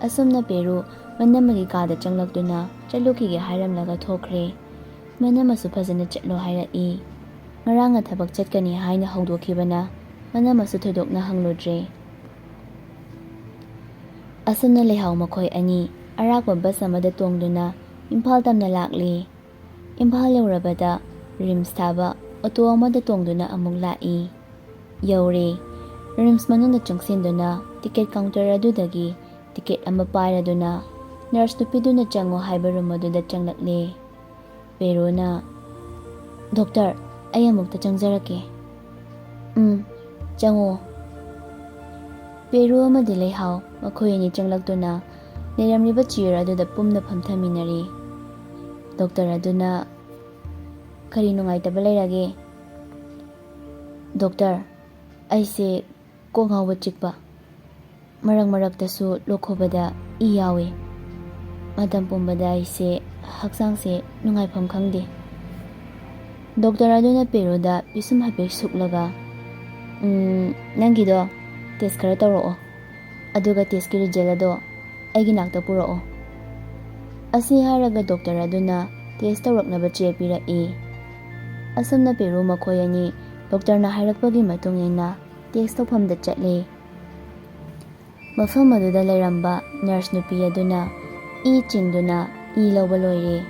ꯑꯁꯨꯝꯅ ꯄꯦꯔꯨ ꯃꯅꯝꯃꯒꯤ ꯀꯥꯗ ꯆꯪꯂꯛꯇꯨꯅ ꯆꯠꯂꯨꯈꯤꯒꯦ ꯍꯥꯏꯔꯝꯂꯒ ꯊꯣꯛꯈ꯭ꯔꯦ꯫ ꯃꯅꯝꯃꯁꯨ ꯐꯖꯅ ꯆꯠꯂꯣ ꯍꯥꯏꯔꯛꯏ꯫ ꯉꯔꯥꯡꯅ ꯊꯕꯛ ꯆꯠꯀꯅꯤ ꯍꯥꯏꯅ ꯍꯧꯗꯣꯛꯈꯤꯕꯅ ꯃꯅꯝꯃꯁꯨ ꯊꯣꯏꯗꯣꯛꯅ ꯍꯪꯂꯨꯗ꯭ꯔꯦ꯫ ꯑꯁꯨꯝꯅ ꯂꯩꯍꯥꯎ ꯃꯈꯣꯏ ꯑꯅꯤ ꯑꯔꯥꯛꯄ ꯕꯁ ꯑꯃꯗ ꯇꯣꯡꯗꯨꯅ ꯏꯝꯐꯥꯜ ꯇꯝꯅ ꯂꯥꯛꯂꯤ꯫ ꯏꯝꯐꯥꯜ ꯌꯧꯔꯕꯗ ꯔꯤꯝꯁ ꯊꯥꯕ ꯑꯣꯇꯣ ꯑꯃꯗ ꯇꯣꯡꯗꯨꯅ ꯑꯃꯨꯛ ꯂꯥꯛꯏ꯫ ꯌꯧꯔꯦ꯫ ꯔꯤꯝꯁ ꯃꯅꯨꯡꯗ ꯆꯪꯁꯤꯟꯗꯨꯅ ꯇꯤꯀꯦꯠ ꯀꯥꯎꯟꯇꯔ ꯑꯗꯨꯗꯒꯤ ꯇꯤꯀꯦꯠ ꯑꯃ ꯄꯥꯏꯔꯗꯨꯅ ꯅꯔꯁ ꯅꯨꯄꯤꯗꯨꯅ ꯆꯪꯉꯣ ꯍꯥꯏꯕ ꯔꯨꯝ ꯑꯗꯨꯗ ꯆꯪꯂꯛꯂꯦ꯫ ꯄꯦꯔꯨꯅ, "ꯗꯣꯛꯇꯔ, ꯑꯩ ꯑꯃꯨꯛꯇ ꯆꯪꯖꯔꯛꯀꯦ꯫" "ꯎꯝ, ꯆꯪꯉꯣ꯫" ꯄꯦꯔꯨ ꯑꯃꯗꯤ ꯂꯩꯍꯥꯎ ꯃꯈꯣꯏ ꯑꯅꯤ ꯆꯪꯂꯛꯇꯨꯅ ꯂꯩꯔꯝꯂꯤꯕ ꯆꯤꯌꯔ ꯑꯗꯨꯗ ꯄꯨꯝꯅ ꯐꯝꯊꯃꯤꯟꯅꯔꯤ꯫ ꯗꯣꯛꯇꯔ ꯑꯗꯨꯅ, "ꯀꯔꯤ ꯅꯨꯡꯉꯥꯏꯇꯕ ꯂꯩꯔꯒꯦ?" "ꯗꯣꯛꯇꯔ, ꯑꯩꯁꯦ ꯀꯣꯛ ꯉꯥꯎꯕ ꯆꯤꯛꯄ, ꯃꯔꯛ ꯃꯔꯛꯇꯁꯨ ꯂꯣꯛ ꯈꯨꯕꯗ ꯏ ꯌꯥꯎꯏ꯫ ꯃꯇꯝ ꯄꯨꯝꯕꯗ ꯑꯩꯁꯦ ꯍꯛꯆꯥꯡꯁꯦ ꯅꯨꯡꯉꯥꯏꯐꯝ ꯈꯪꯗꯦ꯫" ꯗꯣꯛꯇꯔ ꯑꯗꯨꯅ ꯄꯦꯔꯨꯗ ꯄꯤꯁꯨꯝ ꯍꯥꯏꯐꯦꯠ ꯁꯨꯛꯂꯒ, "ꯎꯝ, ꯅꯪꯒꯤꯗꯣ ꯇꯦꯁ ꯈꯔ ꯇꯧꯔꯛꯑꯣ, ꯑꯗꯨꯒ ꯇꯦꯁꯀꯤ ꯔꯤꯖꯜ ꯑꯗꯣ ꯑꯩꯒꯤ ꯅꯥꯛꯇ ꯄꯨꯔꯛꯑꯣ꯫" ꯑꯁꯤ ꯍꯥꯏꯔꯒ ꯗꯣꯛꯇꯔ ꯑꯗꯨꯅ ꯇꯦꯁ ꯇꯧꯔꯛꯅꯕ ꯆꯦ ꯄꯤꯔꯛꯏ꯫ ꯑꯁꯨꯝꯅ ꯄꯦꯔꯨ ꯃꯈꯣꯏ ꯑꯅꯤ ꯗꯣꯛꯇꯔꯅ ꯍꯥꯏꯔꯛꯄꯒꯤ ꯃꯇꯨꯡ ꯏꯟꯅ ꯇꯦꯁ ꯇꯧꯐꯝꯗ ꯆꯠꯂꯤ꯫ ꯃꯐꯝ ꯑꯗꯨꯗ ꯂꯩꯔꯝꯕ ꯅꯔꯁ ꯅꯨꯄꯤ ꯑꯗꯨꯅ ꯏ ꯆꯤꯡꯗꯨꯅ ꯏ ꯂꯧꯕ ꯂꯣꯏꯔꯦ꯫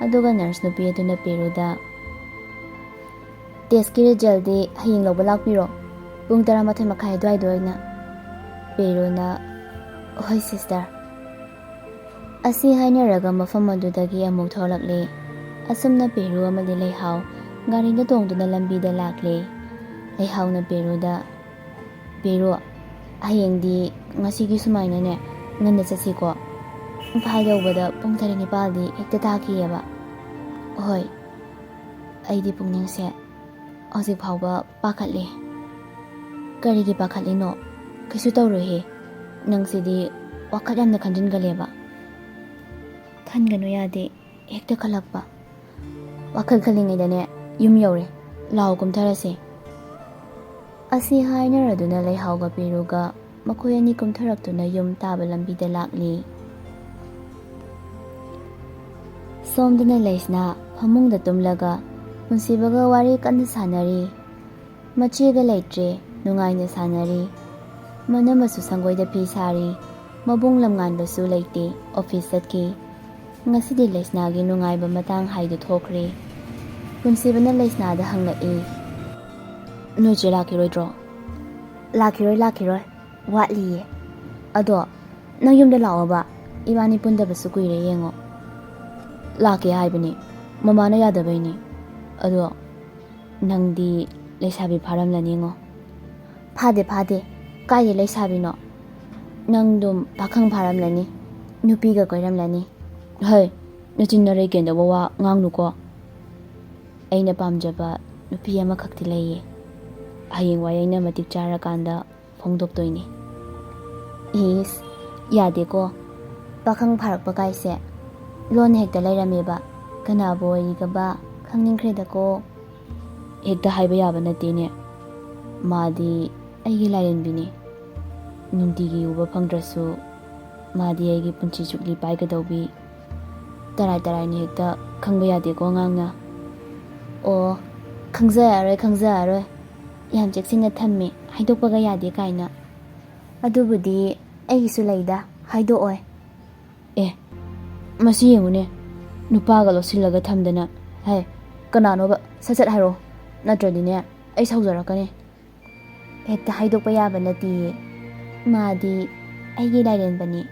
ꯑꯗꯨꯒ ꯅꯔꯁ ꯅꯨꯄꯤ ꯑꯗꯨꯅ ꯄꯦꯔꯨꯗ, "ꯇꯦꯁꯀꯤ ꯔꯤꯖꯜꯗꯤ ꯍꯌꯦꯡ ꯂꯧꯕ ꯂꯥꯛꯄꯤꯔꯣ, ꯄꯨꯡ ꯇꯔꯥꯃꯥꯊꯣꯏ ꯃꯈꯥꯏ ꯑꯗꯨꯋꯥꯏꯗ ꯑꯣꯏꯅ꯫" ꯄꯦꯔꯨꯅ, "ꯍꯣꯏ ꯁꯤꯁꯇꯔ꯫" ꯑꯁꯤ ꯍꯥꯏꯅꯔꯒ ꯃꯐꯝ ꯑꯗꯨꯗꯒꯤ ꯑꯃꯨꯛ ꯊꯣꯛꯂꯛꯂꯦ꯫ ꯑꯁꯨꯝꯅ ꯄꯦꯔꯨ ꯑꯃꯗꯤ ꯂꯩꯍꯥꯎ ꯒꯥꯔꯤꯗ ꯇꯣꯡꯗꯨꯅ ꯂꯝꯕꯤꯗ ꯂꯥꯛꯂꯦ꯫ ꯂꯩꯍꯥꯎꯅ ꯄꯦꯔꯨꯗ, "ꯄꯦꯔꯨ, ꯍꯌꯦꯡꯗꯤ ꯉꯁꯤꯒꯤ ꯁꯨꯃꯥꯏꯅꯅꯦ ꯉꯟꯅ ꯆꯠꯁꯤꯀꯣ꯫ ꯏꯝꯐꯥꯜ ꯌꯧꯕꯗ ꯄꯨꯡ ꯇꯔꯦꯠ ꯅꯤꯄꯥꯜꯗꯤ ꯍꯦꯛꯇ ꯇꯥꯈꯤꯑꯕ꯫" "ꯍꯣꯏ, ꯑꯩꯗꯤ ꯄꯨꯛꯅꯤꯡꯁꯦ ꯍꯧꯖꯤꯛ ꯐꯥꯎꯕ ꯄꯥꯈꯠꯂꯤ꯫" "ꯀꯔꯤꯒꯤ ꯄꯥꯈꯠꯂꯤꯅꯣ? ꯀꯩꯁꯨ ꯇꯧꯔꯣꯏꯍꯦ꯫ ꯅꯪꯁꯤꯗꯤ ꯋꯥꯈꯜ ꯌꯥꯝꯅ ꯈꯟꯖꯤꯟꯒꯜꯂꯦꯕ꯫" "ꯈꯟꯒꯅꯨ ꯌꯥꯗꯦ, ꯍꯦꯛꯇ ꯈꯜꯂꯛꯄ꯫" "ꯋꯥꯈꯜ ꯈꯜꯂꯤꯉꯩꯗꯅꯦ ꯌꯨꯝ ꯌꯧꯔꯦ꯫ ꯂꯥꯛꯑꯣ ꯀꯨꯝꯊꯔꯁꯦ꯫" ꯑꯁꯤ ꯍꯥꯏꯅꯔꯗꯨꯅ ꯂꯩꯍꯥꯎꯒ ꯄꯦꯔꯨꯒ ꯃꯈꯣꯏ ꯑꯅꯤ ꯀꯨꯝꯊꯔꯛꯇꯨꯅ ꯌꯨꯝ ꯇꯥꯕ ꯂꯝꯕꯤꯗ ꯂꯥꯛꯂꯤ꯫ ꯁꯣꯝꯗꯅ ꯂꯩꯁꯅꯥ ꯐꯃꯨꯡꯗ ꯇꯨꯝꯂꯒ ꯄꯨꯟꯁꯤꯕꯒ ꯋꯥꯔꯤ ꯀꯟꯅ ꯁꯥꯟꯅꯔꯤ꯫ ꯃꯆꯦꯒ ꯂꯩꯇ꯭ꯔꯦ, ꯅꯨꯡꯉꯥꯏꯅ ꯁꯥꯟꯅꯔꯤ꯫ ꯃꯅꯝꯃꯁꯨ ꯁꯪꯒꯣꯏꯗ ꯐꯤ ꯁꯥꯔꯤ꯫ ꯃꯕꯨꯡ ꯂꯝꯉꯥꯟꯕꯁꯨ ꯂꯩꯇꯦ, ꯑꯣꯐꯤꯁ ꯆꯠꯈꯤ꯫ ꯉꯁꯤꯗꯤ ꯂꯩꯁꯅꯥꯒꯤ ꯅꯨꯡꯉꯥꯏꯕ ꯃꯇꯥꯡ ꯍꯥꯏꯗꯨ ꯊꯣꯛꯈ꯭ꯔꯦ꯫ ꯄꯨꯟꯁꯤꯕꯅ ꯂꯩꯁꯅꯥꯗ ꯍꯪꯂꯛꯏ, "ꯅꯣꯏ ꯆꯦ ꯂꯥꯛꯈꯤꯔꯣꯏꯗ꯭ꯔꯣ?" "ꯂꯥꯛꯈꯤꯔꯣꯏ, ꯂꯥꯛꯈꯤꯔꯣꯏ, ꯋꯥꯠꯂꯤꯌꯦ꯫ ꯑꯗꯣ ꯅꯪ ꯌꯨꯝꯗ ꯂꯥꯛꯑꯣꯕ, ꯏꯕꯥꯅꯤ ꯄꯨꯟꯗꯕꯁꯨ ꯀꯨꯏꯔꯦ, ꯌꯦꯡꯉꯣ꯫" "ꯂꯥꯛꯀꯦ ꯍꯥꯏꯕꯅꯤ, ꯃꯃꯥꯅ ꯌꯥꯗꯕꯩꯅꯤ꯫ ꯑꯗꯣ ꯅꯪꯗꯤ ꯂꯩꯁꯥꯕꯤ ꯐꯥꯔꯝꯂꯅꯤꯉꯣ꯫" "ꯐꯥꯗꯦ, ꯐꯥꯗꯦ꯫ ꯀꯥꯏꯗꯩ ꯂꯩꯁꯥꯕꯤꯅꯣ? ꯅꯪꯗꯨꯝ ꯄꯥꯈꯪ ꯐꯥꯔꯝꯂꯅꯤ꯫ ꯅꯨꯄꯤꯒ ꯀꯣꯏꯔꯝꯂꯅꯤ꯫ ꯍꯩ, ꯅꯆꯤꯟ ꯅꯔꯩ ꯀꯦꯟꯗꯧꯕ ꯋꯥ ꯉꯥꯡꯅꯨꯀꯣ꯫ ꯑꯩꯅ ꯄꯥꯝꯖꯕ ꯅꯨꯄꯤ ꯑꯃꯈꯛꯇꯤ ꯂꯩꯌꯦ꯫ ꯍꯌꯦꯡꯋꯥꯏ ꯑꯩꯅ ꯃꯇꯤꯛ ꯆꯥꯔꯀꯥꯟꯗ ꯐꯣꯡꯗꯣꯛꯇꯣꯏꯅꯦ꯫ ꯏꯁ, ꯌꯥꯗꯦꯀꯣ꯫ ꯄꯥꯈꯪ ꯐꯥꯔꯛꯄ ꯀꯥꯏꯁꯦ ꯂꯣꯟꯅ ꯍꯦꯛꯇ ꯂꯩꯔꯝꯃꯦꯕ꯫ ꯀꯅꯥꯕꯨ ꯑꯣꯏꯔꯤꯒꯕ ꯈꯪꯅꯤꯡꯈ꯭ꯔꯦꯗꯀꯣ꯫ ꯍꯦꯛꯇ ꯍꯥꯏꯕ ꯌꯥꯕ ꯅꯠꯇꯦꯅꯦ꯫ ꯃꯥꯗꯤ ꯑꯩꯒꯤ ꯂꯥꯏꯔꯦꯝꯕꯤꯅꯤ꯫ ꯅꯨꯡꯇꯤꯒꯤ ꯎꯕ ꯐꯪꯗ꯭ꯔꯁꯨ ꯃꯥꯗꯤ ꯑꯩꯒꯤ ꯄꯨꯟꯁꯤ ꯆꯨꯞꯂꯤ ꯄꯥꯏꯒꯗꯧꯕꯤ꯫ ꯇꯔꯥꯏ ꯇꯔꯥꯏꯅ ꯍꯦꯛꯇ ꯈꯪꯕ ꯌꯥꯗꯦꯀꯣ ꯑꯉꯥꯡꯅ꯫ ꯑꯣ, ꯈꯪꯖꯔꯔꯣꯏ, ꯈꯪꯖꯔꯔꯣꯏ꯫ ꯌꯥꯝ ꯆꯦꯛꯁꯤꯟꯅ ꯊꯝꯃꯦ, ꯍꯥꯏꯗꯣꯛꯄꯒ ꯌꯥꯗꯦ ꯀꯥꯏꯅ꯫ ꯑꯗꯨꯕꯨꯗꯤ ꯑꯩꯒꯤꯁꯨ ꯂꯩꯗ, ꯍꯥꯏꯗꯣꯛꯑꯣꯏ꯫ ꯑꯦ, ꯃꯁꯤ ꯌꯦꯡꯉꯨꯅꯦ, ꯅꯨꯄꯥꯒ ꯂꯣꯠꯁꯤꯜꯂꯒ ꯊꯝꯗꯅ꯫ ꯍꯦ, ꯀꯅꯥꯅꯣꯕ? ꯁꯠ ꯁꯠ ꯍꯥꯏꯔꯛꯑꯣ, ꯅꯠꯇ꯭ꯔꯗꯤꯅꯦ ꯑꯩ ꯁꯥꯎꯖꯔꯛꯀꯅꯤ꯫ ꯍꯦꯛꯇ ꯍꯥꯏꯗꯣꯛꯄ ꯌꯥꯕ ꯅꯠꯇꯤꯌꯦ꯫ ꯃꯥꯗꯤ ꯑꯩꯒꯤ ꯂꯥꯏꯔꯦꯝꯕꯅꯤ꯫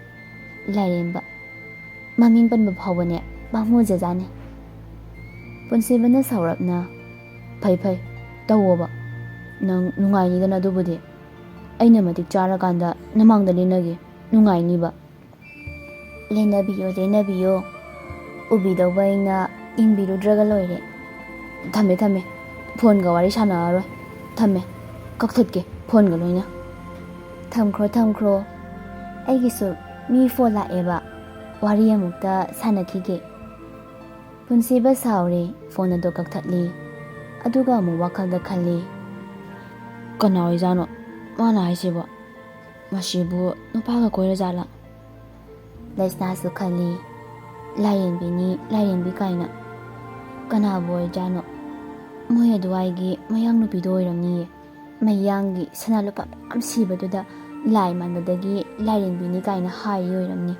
ꯂꯥꯏꯔꯦꯝꯕ꯫ ꯃꯃꯤꯡ ꯄꯟꯕ ꯐꯥꯎꯕꯅꯦ ꯄꯥꯝꯃꯨꯖꯖꯥꯠꯅꯤ꯫ ꯄꯨꯟꯁꯤꯕꯅ ꯁꯥꯎꯔꯞꯅ, "ꯐꯩ ꯐꯩ, ꯇꯧꯋꯣꯕ꯫ ꯅꯪ ꯅꯨꯡꯉꯥꯏꯅꯤꯗꯅ ꯑꯗꯨꯕꯨꯗꯤ꯫ ꯑꯩꯅ ꯃꯇꯤꯛ ꯆꯥꯔꯀꯥꯟꯗ ꯅꯃꯥꯡꯗ ꯂꯦꯟꯅꯒꯦ꯫ ꯅꯨꯡꯉꯥꯏꯅꯤꯕ꯫" "ꯂꯦꯟꯅꯕꯤꯌꯣ, ꯂꯦꯟꯅꯕꯤꯌꯣ꯫ ꯎꯕꯤꯗꯧꯕ ꯑꯩꯅ ꯌꯦꯡꯕꯤꯔꯨꯗ꯭ꯔꯒ ꯂꯣꯏꯔꯦ꯫" "ꯊꯝꯃꯦ, ꯊꯝꯃꯦ꯫ ꯐꯣꯟꯒ ꯋꯥꯔꯤ ꯁꯥꯟꯅꯔꯔꯣꯏ꯫ ꯊꯝꯃꯦ꯫ ꯀꯛꯊꯠꯀꯦ ꯐꯣꯟꯒ ꯂꯣꯏꯅ꯫" "ꯊꯝꯈ꯭ꯔꯣ, ꯊꯝꯈ꯭ꯔꯣ꯫ ꯑꯩꯒꯤꯁꯨ ꯃꯤ ꯐꯣꯟ ꯂꯥꯛꯑꯦꯕ꯫ ꯋꯥꯔꯤ ꯑꯃꯨꯛꯇ ꯁꯥꯟꯅꯈꯤꯒꯦ꯫" ꯄꯨꯟꯁꯤꯕ ꯁꯥꯎꯔꯦ, ꯐꯣꯟ ꯑꯗꯨ ꯀꯛꯊꯠꯂꯤ꯫ ꯑꯗꯨꯒ ꯑꯃꯨꯛ ꯋꯥꯈꯜꯗ ꯈꯜꯂꯤ, "ꯀꯅꯥ ꯑꯣꯏꯖꯥꯠꯅꯣ ꯃꯥꯅ ꯍꯥꯏꯁꯤꯕꯣ? ꯃꯁꯤꯕꯨ ꯅꯨꯄꯥꯒ ꯀꯣꯏꯔꯖꯥꯠꯂꯥ?" ꯂꯩꯁꯅꯥꯁꯨ ꯈꯜꯂꯤ, "ꯂꯥꯏꯔꯦꯝꯕꯤꯅꯤ, ꯂꯥꯏꯔꯦꯝꯕꯤ ꯀꯥꯏꯅ꯫ ꯀꯅꯥꯕꯨ ꯑꯣꯏꯖꯥꯠꯅꯣ? ꯃꯣꯏ ꯑꯗꯨꯋꯥꯏꯒꯤ ꯃꯌꯥꯡ ꯅꯨꯄꯤꯗꯣ ꯑꯣꯏꯔꯝꯅꯤꯌꯦ꯫ ꯃꯌꯥꯡꯒꯤ ꯁꯅꯥ ꯂꯨꯄꯥ ꯃꯌꯥꯝ ꯁꯤꯕꯗꯨꯗ ꯂꯥꯏ ꯃꯥꯟꯕꯗꯒꯤ ꯂꯥꯏꯔꯦꯝꯕꯤꯅꯤ ꯀꯥꯏꯅ ꯍꯥꯏꯔꯤ ꯑꯣꯏꯔꯝꯅꯤ꯫"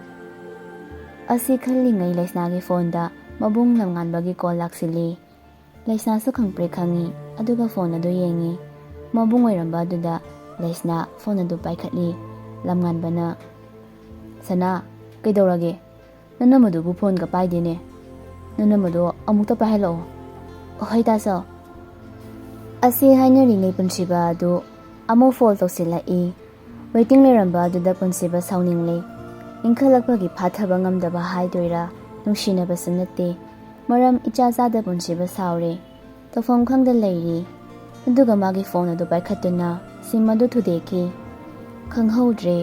ꯑꯁꯤ ꯈꯜꯂꯤꯉꯩ ꯂꯩꯁꯅꯥꯒꯤ ꯐꯣꯟꯗ ꯃꯕꯨꯡ ꯂꯝꯉꯥꯟꯕꯒꯤ ꯀꯣꯜ ꯂꯥꯛꯁꯤꯜꯂꯤ꯫ ꯂꯩꯁꯅꯥꯁꯨ ꯈꯪꯄ꯭ꯔꯦꯛ ꯈꯪꯉꯤ, ꯑꯗꯨꯒ ꯐꯣꯟ ꯑꯗꯨ ꯌꯦꯡꯉꯤ꯫ ꯃꯕꯨꯡ ꯑꯣꯏꯔꯝꯕ ꯑꯗꯨꯗ ꯂꯩꯁꯅꯥ ꯐꯣꯟ ꯑꯗꯨ ꯄꯥꯏꯈꯠꯂꯤ꯫ ꯂꯝꯉꯥꯟꯕꯅ, "ꯁꯅꯥ, ꯀꯩꯗꯧꯔꯒꯦ? ꯅꯅꯝꯃꯗꯨꯕꯨ ꯐꯣꯟꯒ ꯄꯥꯏꯗꯦꯅꯦ꯫ ꯅꯅꯝꯃꯗꯣ ꯑꯃꯨꯛꯇ ꯄꯥꯏꯍꯜꯂꯛꯑꯣ꯫" "ꯍꯣꯏ ꯇꯥꯆꯧ꯫" ꯑꯁꯤ ꯍꯥꯏꯅꯔꯤꯉꯩ ꯄꯨꯟꯁꯤꯕ ꯑꯗꯨ ꯑꯃꯨꯛ ꯐꯣꯟ ꯇꯧꯁꯤꯜꯂꯛꯏ꯫ ꯋꯦꯇꯤꯡ ꯂꯩꯔꯝꯕ ꯑꯗꯨꯗ ꯄꯨꯟꯁꯤꯕ ꯁꯥꯎꯅꯤꯡꯂꯦ꯫ ꯏꯟꯈꯠꯂꯛꯄꯒꯤ ꯐꯥꯊꯕ ꯉꯝꯗꯕ ꯍꯥꯏꯗꯣꯏꯔꯥ, ꯅꯨꯡꯁꯤꯅꯕꯁꯨ ꯅꯠꯇꯦ꯫ ꯃꯔꯝ ꯏꯆꯥ ꯆꯥꯗ ꯄꯨꯟꯁꯤꯕ ꯁꯥꯎꯔꯦ꯫ ꯇꯧꯐꯝ ꯈꯪꯗ ꯂꯩꯔꯤ꯫ ꯑꯗꯨꯒ ꯃꯥꯒꯤ ꯐꯣꯟ ꯑꯗꯨ ꯄꯥꯏꯈꯠꯇꯨꯅ ꯁꯤꯝ ꯑꯗꯨ ꯊꯨꯗꯦꯛꯈꯤ꯫ ꯈꯪꯍꯧꯗ꯭ꯔꯦ꯫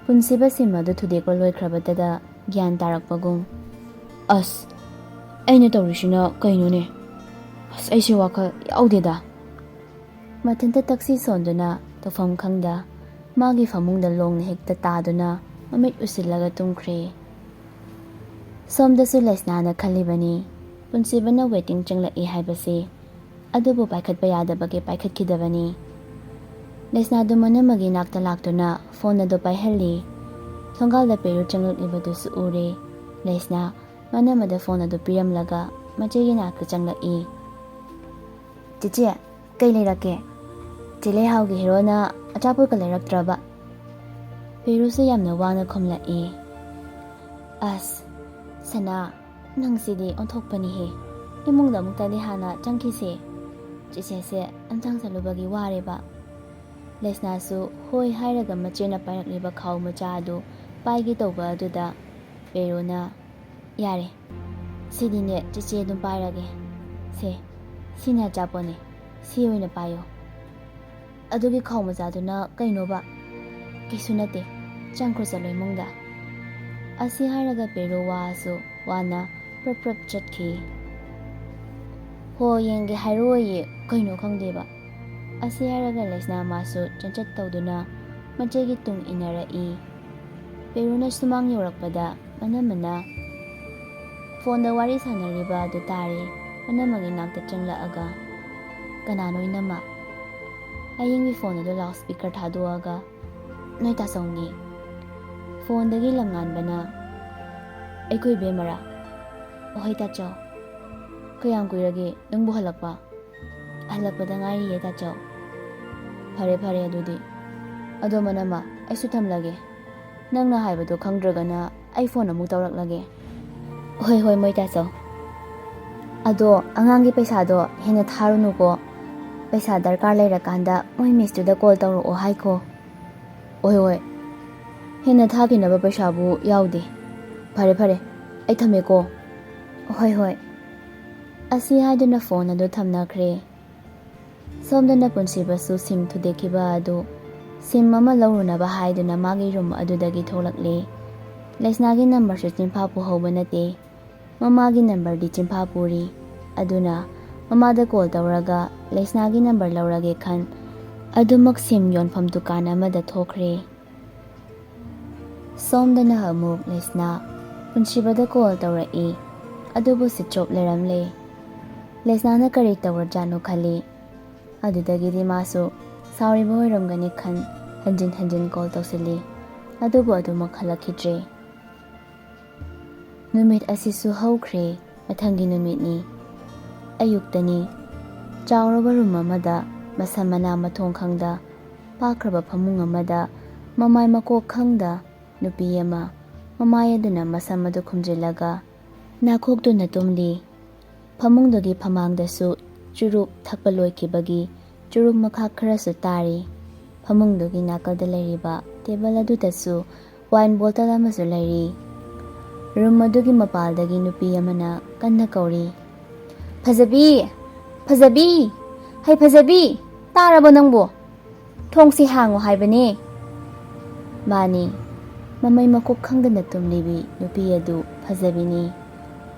ꯄꯨꯟꯁꯤꯕ ꯁꯤꯝ ꯑꯗꯨ ꯊꯨꯗꯦꯛꯄ ꯂꯣꯏꯈ꯭ꯔꯕꯗꯗ ꯒ꯭ꯌꯥꯟ ꯇꯥꯔꯛꯄꯒꯨꯝ, "ꯑꯁ, ꯑꯩꯅ ꯇꯧꯔꯤꯁꯤꯅ ꯀꯩꯅꯣꯅꯦ? ꯑꯁ, ꯑꯩꯁꯦ ꯋꯥꯈꯜ ꯌꯥꯎꯗꯦꯗ꯫" ꯃꯊꯟꯇ ꯇꯛꯁꯤ ꯁꯣꯟꯗꯨꯅ ꯇꯧꯐꯝ ꯈꯪꯗ ꯃꯥꯒꯤ ꯐꯃꯨꯡꯗ ꯂꯣꯡꯅ ꯍꯦꯛꯇ ꯇꯥꯗꯨꯅ ꯃꯃꯤꯠ ꯎꯏꯁꯤꯜꯂꯒ ꯇꯨꯝꯈ꯭ꯔꯦ꯫ ꯁꯣꯝꯗꯁꯨ ꯂꯩꯁꯅꯥꯅ ꯈꯜꯂꯤꯕꯅꯤ, ꯄꯨꯟꯁꯤꯕꯅ ꯋꯦꯇꯤꯡ ꯆꯪꯂꯛꯏ ꯍꯥꯏꯕꯁꯤ꯫ ꯑꯗꯨꯕꯨ ꯄꯥꯏꯈꯠꯄ ꯌꯥꯗꯕꯒꯤ ꯄꯥꯏꯈꯠꯈꯤꯗꯕꯅꯤ꯫ ꯂꯩꯁꯅꯥꯗꯨ ꯃꯅꯝꯃꯒꯤ ꯅꯥꯛꯇ ꯂꯥꯛꯇꯨꯅ ꯐꯣꯟ ꯑꯗꯨ ꯄꯥꯏꯍꯜꯂꯤ꯫ ꯊꯣꯡꯒꯥꯜꯗ ꯄꯦꯔꯨ ꯆꯪꯂꯛꯂꯤꯕꯗꯨꯁꯨ ꯎꯔꯦ꯫ ꯂꯩꯁꯅꯥ ꯃꯅꯝꯃꯗ ꯐꯣꯟ ꯑꯗꯨ ꯄꯤꯔꯝꯂꯒ ꯃꯆꯦꯒꯤ ꯅꯥꯛꯇ ꯆꯪꯂꯛꯏ꯫ "ꯆꯦꯆꯦ, ꯀꯩ ꯂꯩꯔꯛꯀꯦ? ꯆꯦ ꯂꯩꯍꯥꯎꯒꯤ ꯍꯦꯔꯣꯅ ꯑꯆꯥꯄꯣꯠꯀ ꯂꯩꯔꯛꯇ꯭ꯔꯕ?" ꯄꯦꯔꯨꯁꯨ ꯌꯥꯝꯅ ꯋꯥꯅ ꯈꯨꯝꯂꯛꯏ꯫ "ꯑꯁ, ꯁꯅꯥ, ꯅꯪꯁꯤꯗꯤ ꯑꯣꯟꯊꯣꯛꯄꯅꯤꯍꯦ꯫ ꯏꯃꯨꯡꯗ ꯑꯃꯨꯛꯇꯗꯤ ꯍꯥꯟꯅ ꯆꯪꯈꯤꯁꯦ꯫ ꯆꯦꯆꯦꯁꯦ ꯂꯝꯁꯥꯡ ꯆꯠꯂꯨꯕꯒꯤ ꯋꯥꯔꯦꯕ꯫" ꯂꯩꯁꯅꯥꯁꯨ ꯍꯣꯏ ꯍꯥꯏꯔꯒ ꯃꯆꯦꯅ ꯄꯥꯏꯔꯛꯂꯤꯕ ꯈꯥꯎ ꯃꯆꯥ ꯑꯗꯨ ꯄꯥꯏꯒꯦ ꯇꯧꯕ ꯑꯗꯨꯗ ꯄꯦꯔꯨꯅ, "ꯌꯥꯔꯦ, ꯁꯤꯗꯤꯅꯦ ꯆꯦꯆꯦ ꯑꯗꯨꯝ ꯄꯥꯏꯔꯒꯦ꯫ ꯁꯦ, ꯁꯤꯅ ꯑꯆꯥꯄꯣꯠꯅꯦ, ꯁꯤ ꯑꯣꯏꯅ ꯄꯥꯏꯌꯣ꯫" "ꯑꯗꯨꯒꯤ ꯈꯥꯎ ꯃꯆꯥꯗꯨꯅ ꯀꯩꯅꯣꯕ?" "ꯀꯩꯁꯨ ꯅꯠꯇꯦ, ꯆꯪꯈ꯭ꯔꯣ ꯆꯠꯂꯣ ꯏꯃꯨꯡꯗ꯫" ꯑꯁꯤ ꯍꯥꯏꯔꯒ ꯄꯦꯔꯨ ꯋꯥꯁꯨ ꯋꯥꯅ ꯄ꯭ꯔꯞ ꯄ꯭ꯔꯞ ꯆꯠꯈꯤ꯫ "ꯍꯣ, ꯌꯦꯡꯒꯦ ꯍꯥꯏꯔꯛꯑꯣꯌꯦ, ꯀꯩꯅꯣ ꯈꯪꯗꯦꯕ꯫" ꯑꯁꯤ ꯍꯥꯏꯔꯒ ꯂꯩꯁꯅꯥ ꯃꯥꯁꯨ ꯆꯪꯆꯠ ꯇꯧꯗꯨꯅ ꯃꯆꯦꯒꯤ ꯇꯨꯡ ꯏꯟꯅꯔꯛꯏ꯫ ꯄꯦꯔꯨꯅ ꯁꯨꯃꯥꯡ ꯌꯧꯔꯛꯄꯗ ꯃꯅꯝꯃꯅ ꯐꯣꯟꯗ ꯋꯥꯔꯤ ꯁꯥꯟꯅꯔꯤꯕ ꯑꯗꯨ ꯇꯥꯔꯦ꯫ ꯃꯅꯝꯃꯒꯤ ꯅꯥꯛꯇ ꯆꯪꯂꯛꯑꯒ, "ꯀꯅꯥꯅꯣ ꯏꯅꯝꯃ?" ꯑꯌꯤꯡꯒꯤ ꯐꯣꯟ ꯑꯗꯨ ꯂꯥꯎꯠ ꯁ꯭ꯄꯤꯀꯔ ꯊꯥꯗꯣꯛꯑꯒ, "ꯅꯣꯏ ꯇꯥꯆꯧꯅꯤ꯫" ꯐꯣꯟꯗꯒꯤ ꯂꯝꯉꯥꯟꯕꯅ, "ꯑꯩꯈꯣꯏ ꯏꯕꯦꯝꯃꯔꯥ?" "ꯑꯍꯣꯏ ꯇꯥꯆꯧ꯫" "ꯀꯌꯥꯝ ꯀꯨꯏꯔꯒꯦ ꯅꯪꯕꯨ ꯍꯜꯂꯛꯄ?" "ꯍꯜꯂꯛꯄꯗ ꯉꯥꯏꯔꯤꯌꯦ ꯇꯥꯆꯧ꯫" "ꯐꯔꯦ ꯐꯔꯦ ꯑꯗꯨꯗꯤ꯫ ꯑꯗꯣ ꯃꯅꯝꯃ, ꯑꯩꯁꯨ ꯊꯝꯂꯒꯦ꯫ ꯅꯪꯅ ꯍꯥꯏꯕꯗꯣ ꯈꯪꯗ꯭ꯔꯒꯅ ꯑꯩ ꯐꯣꯟ ꯑꯃꯨꯛ ꯇꯧꯔꯛꯂꯒꯦ꯫" "ꯍꯣꯏ ꯍꯣꯏ ꯃꯣꯏ ꯇꯥꯆꯧ꯫ ꯑꯗꯣ ꯑꯉꯥꯡꯒꯤ ꯄꯩꯁꯥꯗꯣ ꯍꯦꯟꯅ ꯊꯥꯔꯨꯅꯨꯀꯣ꯫ ꯄꯩꯁꯥ ꯗꯔꯀꯥꯔ ꯂꯩꯔꯀꯥꯟꯗ ꯃꯣꯏ ꯃꯤꯁꯇꯨꯗ ꯀꯣꯜ ꯇꯧꯔꯛꯑꯣ ꯍꯥꯏꯈꯣ꯫" "ꯍꯣꯏ ꯍꯣꯏ꯫ "ꯍꯦꯟꯅ ꯊꯥꯈꯤꯅꯕ ꯄꯩꯁꯥꯕꯨ ꯌꯥꯎꯗꯦ꯫ ꯐꯔꯦ ꯐꯔꯦ, ꯑꯩ ꯊꯝꯃꯦꯀꯣ꯫" "ꯍꯣꯏ ꯍꯣꯏ꯫" ꯑꯁꯤ ꯍꯥꯏꯗꯨꯅ ꯐꯣꯟ ꯑꯗꯨ ꯊꯝꯅꯈ꯭ꯔꯦ꯫ ꯁꯣꯝꯗꯅ ꯄꯨꯟꯁꯤꯕꯁꯨ ꯁꯤꯝ ꯊꯨꯗꯦꯛꯈꯤꯕ ꯑꯗꯨ ꯁꯤꯝ ꯑꯃ ꯂꯧꯔꯨꯅꯕ ꯍꯥꯏꯗꯨꯅ ꯃꯥꯒꯤ ꯔꯨꯝ ꯑꯗꯨꯗꯒꯤ ꯊꯣꯛꯂꯛꯂꯦ꯫ ꯂꯩꯁꯅꯥꯒꯤ ꯅꯝꯕꯔꯁꯨ ꯆꯤꯟꯐꯥ ꯄꯨꯍꯧꯕ ꯅꯠꯇꯦ꯫ ꯃꯃꯥꯒꯤ ꯅꯝꯕꯔꯗꯤ ꯆꯤꯟꯐꯥ ꯄꯨꯔꯤ꯫ ꯑꯗꯨꯅ ꯃꯃꯥꯗ ꯀꯣꯜ ꯇꯧꯔꯒ ꯂꯩꯁꯅꯥꯒꯤ ꯅꯝꯕꯔ ꯂꯧꯔꯒꯦ ꯈꯟ ꯑꯗꯨꯃꯛ ꯁꯤꯝ ꯌꯣꯟꯐꯝ ꯗꯨꯀꯥꯟ ꯑꯃꯗ ꯊꯣꯛꯈ꯭ꯔꯦ꯫ ꯁꯣꯝꯗꯅ ꯑꯃꯨꯛ ꯂꯩꯁꯅꯥ ꯄꯨꯟꯁꯤꯕꯗ ꯀꯣꯜ ꯇꯧꯔꯛꯏ꯫ ꯑꯗꯨꯕꯨ ꯁ꯭ꯋꯤꯆ ꯑꯣꯐ ꯂꯩꯔꯝꯂꯦ꯫ ꯂꯩꯁꯅꯥꯅ ꯀꯔꯤ ꯇꯧꯔꯖꯥꯠꯅꯣ ꯈꯜꯂꯤ꯫ ꯑꯗꯨꯗꯒꯤꯗꯤ ꯃꯥꯁꯨ ꯁꯥꯎꯔꯤꯕ ꯑꯣꯏꯔꯝꯒꯅꯤ ꯈꯟ ꯍꯟꯖꯤꯟ ꯍꯟꯖꯤꯟ ꯀꯣꯜ ꯇꯧꯁꯤꯜꯂꯤ꯫ ꯑꯗꯨꯕꯨ ꯑꯗꯨꯃꯛ ꯍꯜꯂꯛꯈꯤꯗ꯭ꯔꯦ꯫ ꯅꯨꯃꯤꯠ ꯑꯁꯤꯁꯨ ꯍꯧꯈ꯭ꯔꯦ꯫ ꯃꯊꯪꯒꯤ ꯅꯨꯃꯤꯠꯅꯤ꯫ ꯑꯌꯨꯛꯇꯅꯤ꯫ ꯆꯥꯎꯔꯕ ꯔꯨꯝ ꯑꯃꯗ ꯃꯁꯝ ꯃꯅꯥ ꯃꯊꯣꯡ ꯈꯪꯗ, ꯄꯥꯛꯈ꯭ꯔꯕ ꯐꯃꯨꯡ ꯑꯃꯗ ꯃꯃꯥꯏ ꯃꯀꯣꯛ ꯈꯪꯗ ꯅꯨꯄꯤ ꯑꯃ, ꯃꯃꯥꯏ ꯑꯗꯨꯅ ꯃꯁꯝ ꯑꯗꯨ ꯈꯨꯝꯖꯤꯜꯂꯒ ꯅꯥꯈꯣꯛꯇꯨꯅ ꯇꯨꯝꯂꯤ꯫ ꯐꯃꯨꯡꯗꯨꯒꯤ ꯐꯃꯥꯡꯗꯁꯨ ꯆꯨꯔꯨꯞ ꯊꯛꯄ ꯂꯣꯏꯈꯤꯕꯒꯤ ꯆꯨꯔꯨꯞ ꯃꯈꯥ ꯈꯔꯁꯨ ꯇꯥꯔꯤ꯫ ꯐꯃꯨꯡꯗꯨꯒꯤ ꯅꯥꯀꯜꯗ ꯂꯩꯔꯤꯕ ꯇꯦꯕꯜ ꯑꯗꯨꯗꯁꯨ ꯋꯥꯏꯟ ꯕꯣꯇꯜ ꯑꯃꯁꯨ ꯂꯩꯔꯤ꯫ ꯔꯨꯝ ꯑꯗꯨꯒꯤ ꯃꯄꯥꯜꯗꯒꯤ ꯅꯨꯄꯤ ꯑꯃꯅ ꯀꯟꯅ ꯀꯧꯔꯤ, "ꯐꯖꯕꯤ! ꯐꯖꯕꯤ! ꯍꯩ ꯐꯖꯕꯤ! ꯇꯥꯔꯕꯣ ꯅꯪꯕꯨ? ꯊꯣꯡꯁꯤ ꯍꯥꯡꯉꯨ ꯍꯥꯏꯕꯅꯦ꯫" ꯃꯥꯅꯤ, ꯃꯃꯩ ꯃꯀꯣꯛ ꯈꯪꯗꯅ ꯇꯨꯝꯂꯤꯕꯤ ꯅꯨꯄꯤ ꯑꯗꯨ ꯐꯖꯕꯤꯅꯤ꯫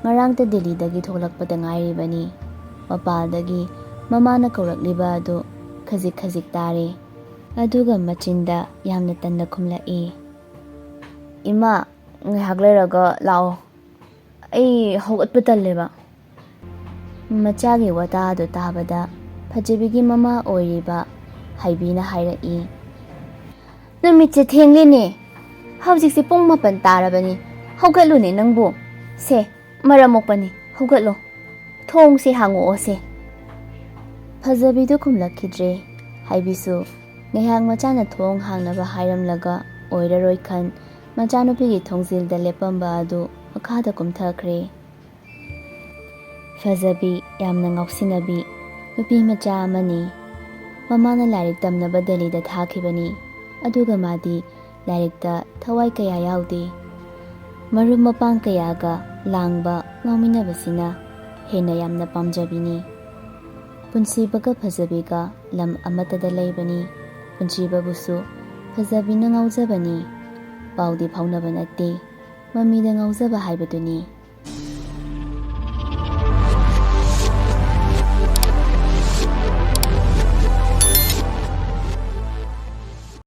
ꯉꯔꯥꯡꯇ ꯗꯦꯜꯂꯤꯗꯒꯤ ꯊꯣꯛꯂꯛꯄꯗ ꯉꯥꯏꯔꯤꯕꯅꯤ꯫ ꯃꯄꯥꯜꯗꯒꯤ ꯃꯃꯥꯅ ꯀꯧꯔꯛꯂꯤꯕ ꯑꯗꯨ ꯈꯖꯤꯛ ꯈꯖꯤꯛ ꯇꯥꯔꯦ꯫ ꯑꯗꯨꯒ ꯃꯆꯤꯟꯗ ꯌꯥꯝꯅ ꯇꯟꯅ ꯈꯨꯝꯂꯛꯏ, "ꯏꯃꯥ, ꯉꯥꯏꯍꯥꯛ ꯂꯩꯔꯒ ꯂꯥꯛꯑꯣ꯫ ꯑꯩ ꯍꯧꯒꯠꯄ ꯇꯜꯂꯦꯕ꯫" ꯃꯆꯥꯒꯤ ꯋꯥꯇꯥ ꯑꯗꯨ ꯇꯥꯕꯗ ꯐꯖꯕꯤꯒꯤ ꯃꯃꯥ ꯑꯣꯏꯔꯤꯕ ꯍꯩꯕꯤꯅ ꯍꯥꯏꯔꯛꯏ, "ꯅꯨꯃꯤꯠꯁꯦ ꯊꯦꯡꯂꯦꯅꯦ꯫ ꯍꯧꯖꯤꯛꯁꯦ ꯄꯨꯡ ꯃꯥꯄꯟ ꯇꯥꯔꯕꯅꯤ꯫ ꯍꯧꯒꯠꯂꯨꯅꯦ ꯅꯪꯕꯨ꯫ ꯁꯦ, ꯃꯔꯝ ꯃꯣꯛꯄꯅꯤ, ꯍꯧꯒꯠꯂꯣ꯫ ꯊꯣꯡꯁꯦ ꯍꯥꯡꯉꯛꯑꯣꯁꯦ꯫" ꯐꯖꯕꯤꯗꯨ ꯈꯨꯝꯂꯛꯈꯤꯗ꯭ꯔꯦ꯫ ꯍꯩꯕꯤꯁꯨ ꯉꯥꯏꯍꯥꯛ ꯃꯆꯥꯅ ꯊꯣꯡ ꯍꯥꯡꯅꯕ ꯍꯥꯏꯔꯝꯂꯒ ꯑꯣꯏꯔꯔꯣꯏ ꯈꯟ ꯃꯆꯥꯅꯨꯄꯤꯒꯤ ꯊꯣꯡꯖꯤꯜꯗ ꯂꯦꯞꯄꯝꯕ ꯑꯗꯨ ꯃꯈꯥꯗ ꯀꯨꯝꯊꯈ꯭ꯔꯦ꯫ ꯐꯖꯕꯤ, ꯌꯥꯝꯅ ꯉꯥꯎꯁꯤꯟꯅꯕꯤ ꯅꯨꯄꯤ ꯃꯆꯥ ꯑꯃꯅꯤ꯫ ꯃꯃꯥꯅ ꯂꯥꯏꯔꯤꯛ ꯇꯝꯅꯕ ꯗꯦꯜꯂꯤꯗ ꯊꯥꯈꯤꯕꯅꯤ꯫ ꯑꯗꯨꯒ ꯃꯥꯗꯤ ꯂꯥꯏꯔꯤꯛꯇ ꯊꯋꯥꯏ ꯀꯌꯥ ꯌꯥꯎꯗꯦ꯫ ꯃꯔꯨꯞ ꯃꯄꯥꯡ ꯀꯌꯥꯒ ꯂꯥꯡꯕ ꯉꯥꯎꯃꯤꯟꯅꯕꯁꯤꯅ ꯍꯦꯟꯅ ꯌꯥꯝꯅ ꯄꯥꯝꯖꯕꯤꯅꯤ꯫ ꯄꯨꯟꯁꯤꯕꯒ ꯐꯖꯕꯤꯒ ꯂꯝ ꯑꯃꯠꯇꯗ ꯂꯩꯕꯅꯤ꯫ ꯄꯨꯟꯁꯤꯕꯕꯨꯁꯨ ꯐꯖꯕꯤꯅ ꯉꯥꯎꯖꯕꯅꯤ꯫ ꯄꯥꯎꯗꯤ ꯐꯥꯎꯅꯕ ꯅꯠꯇꯦ, ꯃꯃꯤꯗ ꯉꯥꯎꯖꯕ ꯍꯥꯏꯕꯗꯨꯅꯤ꯫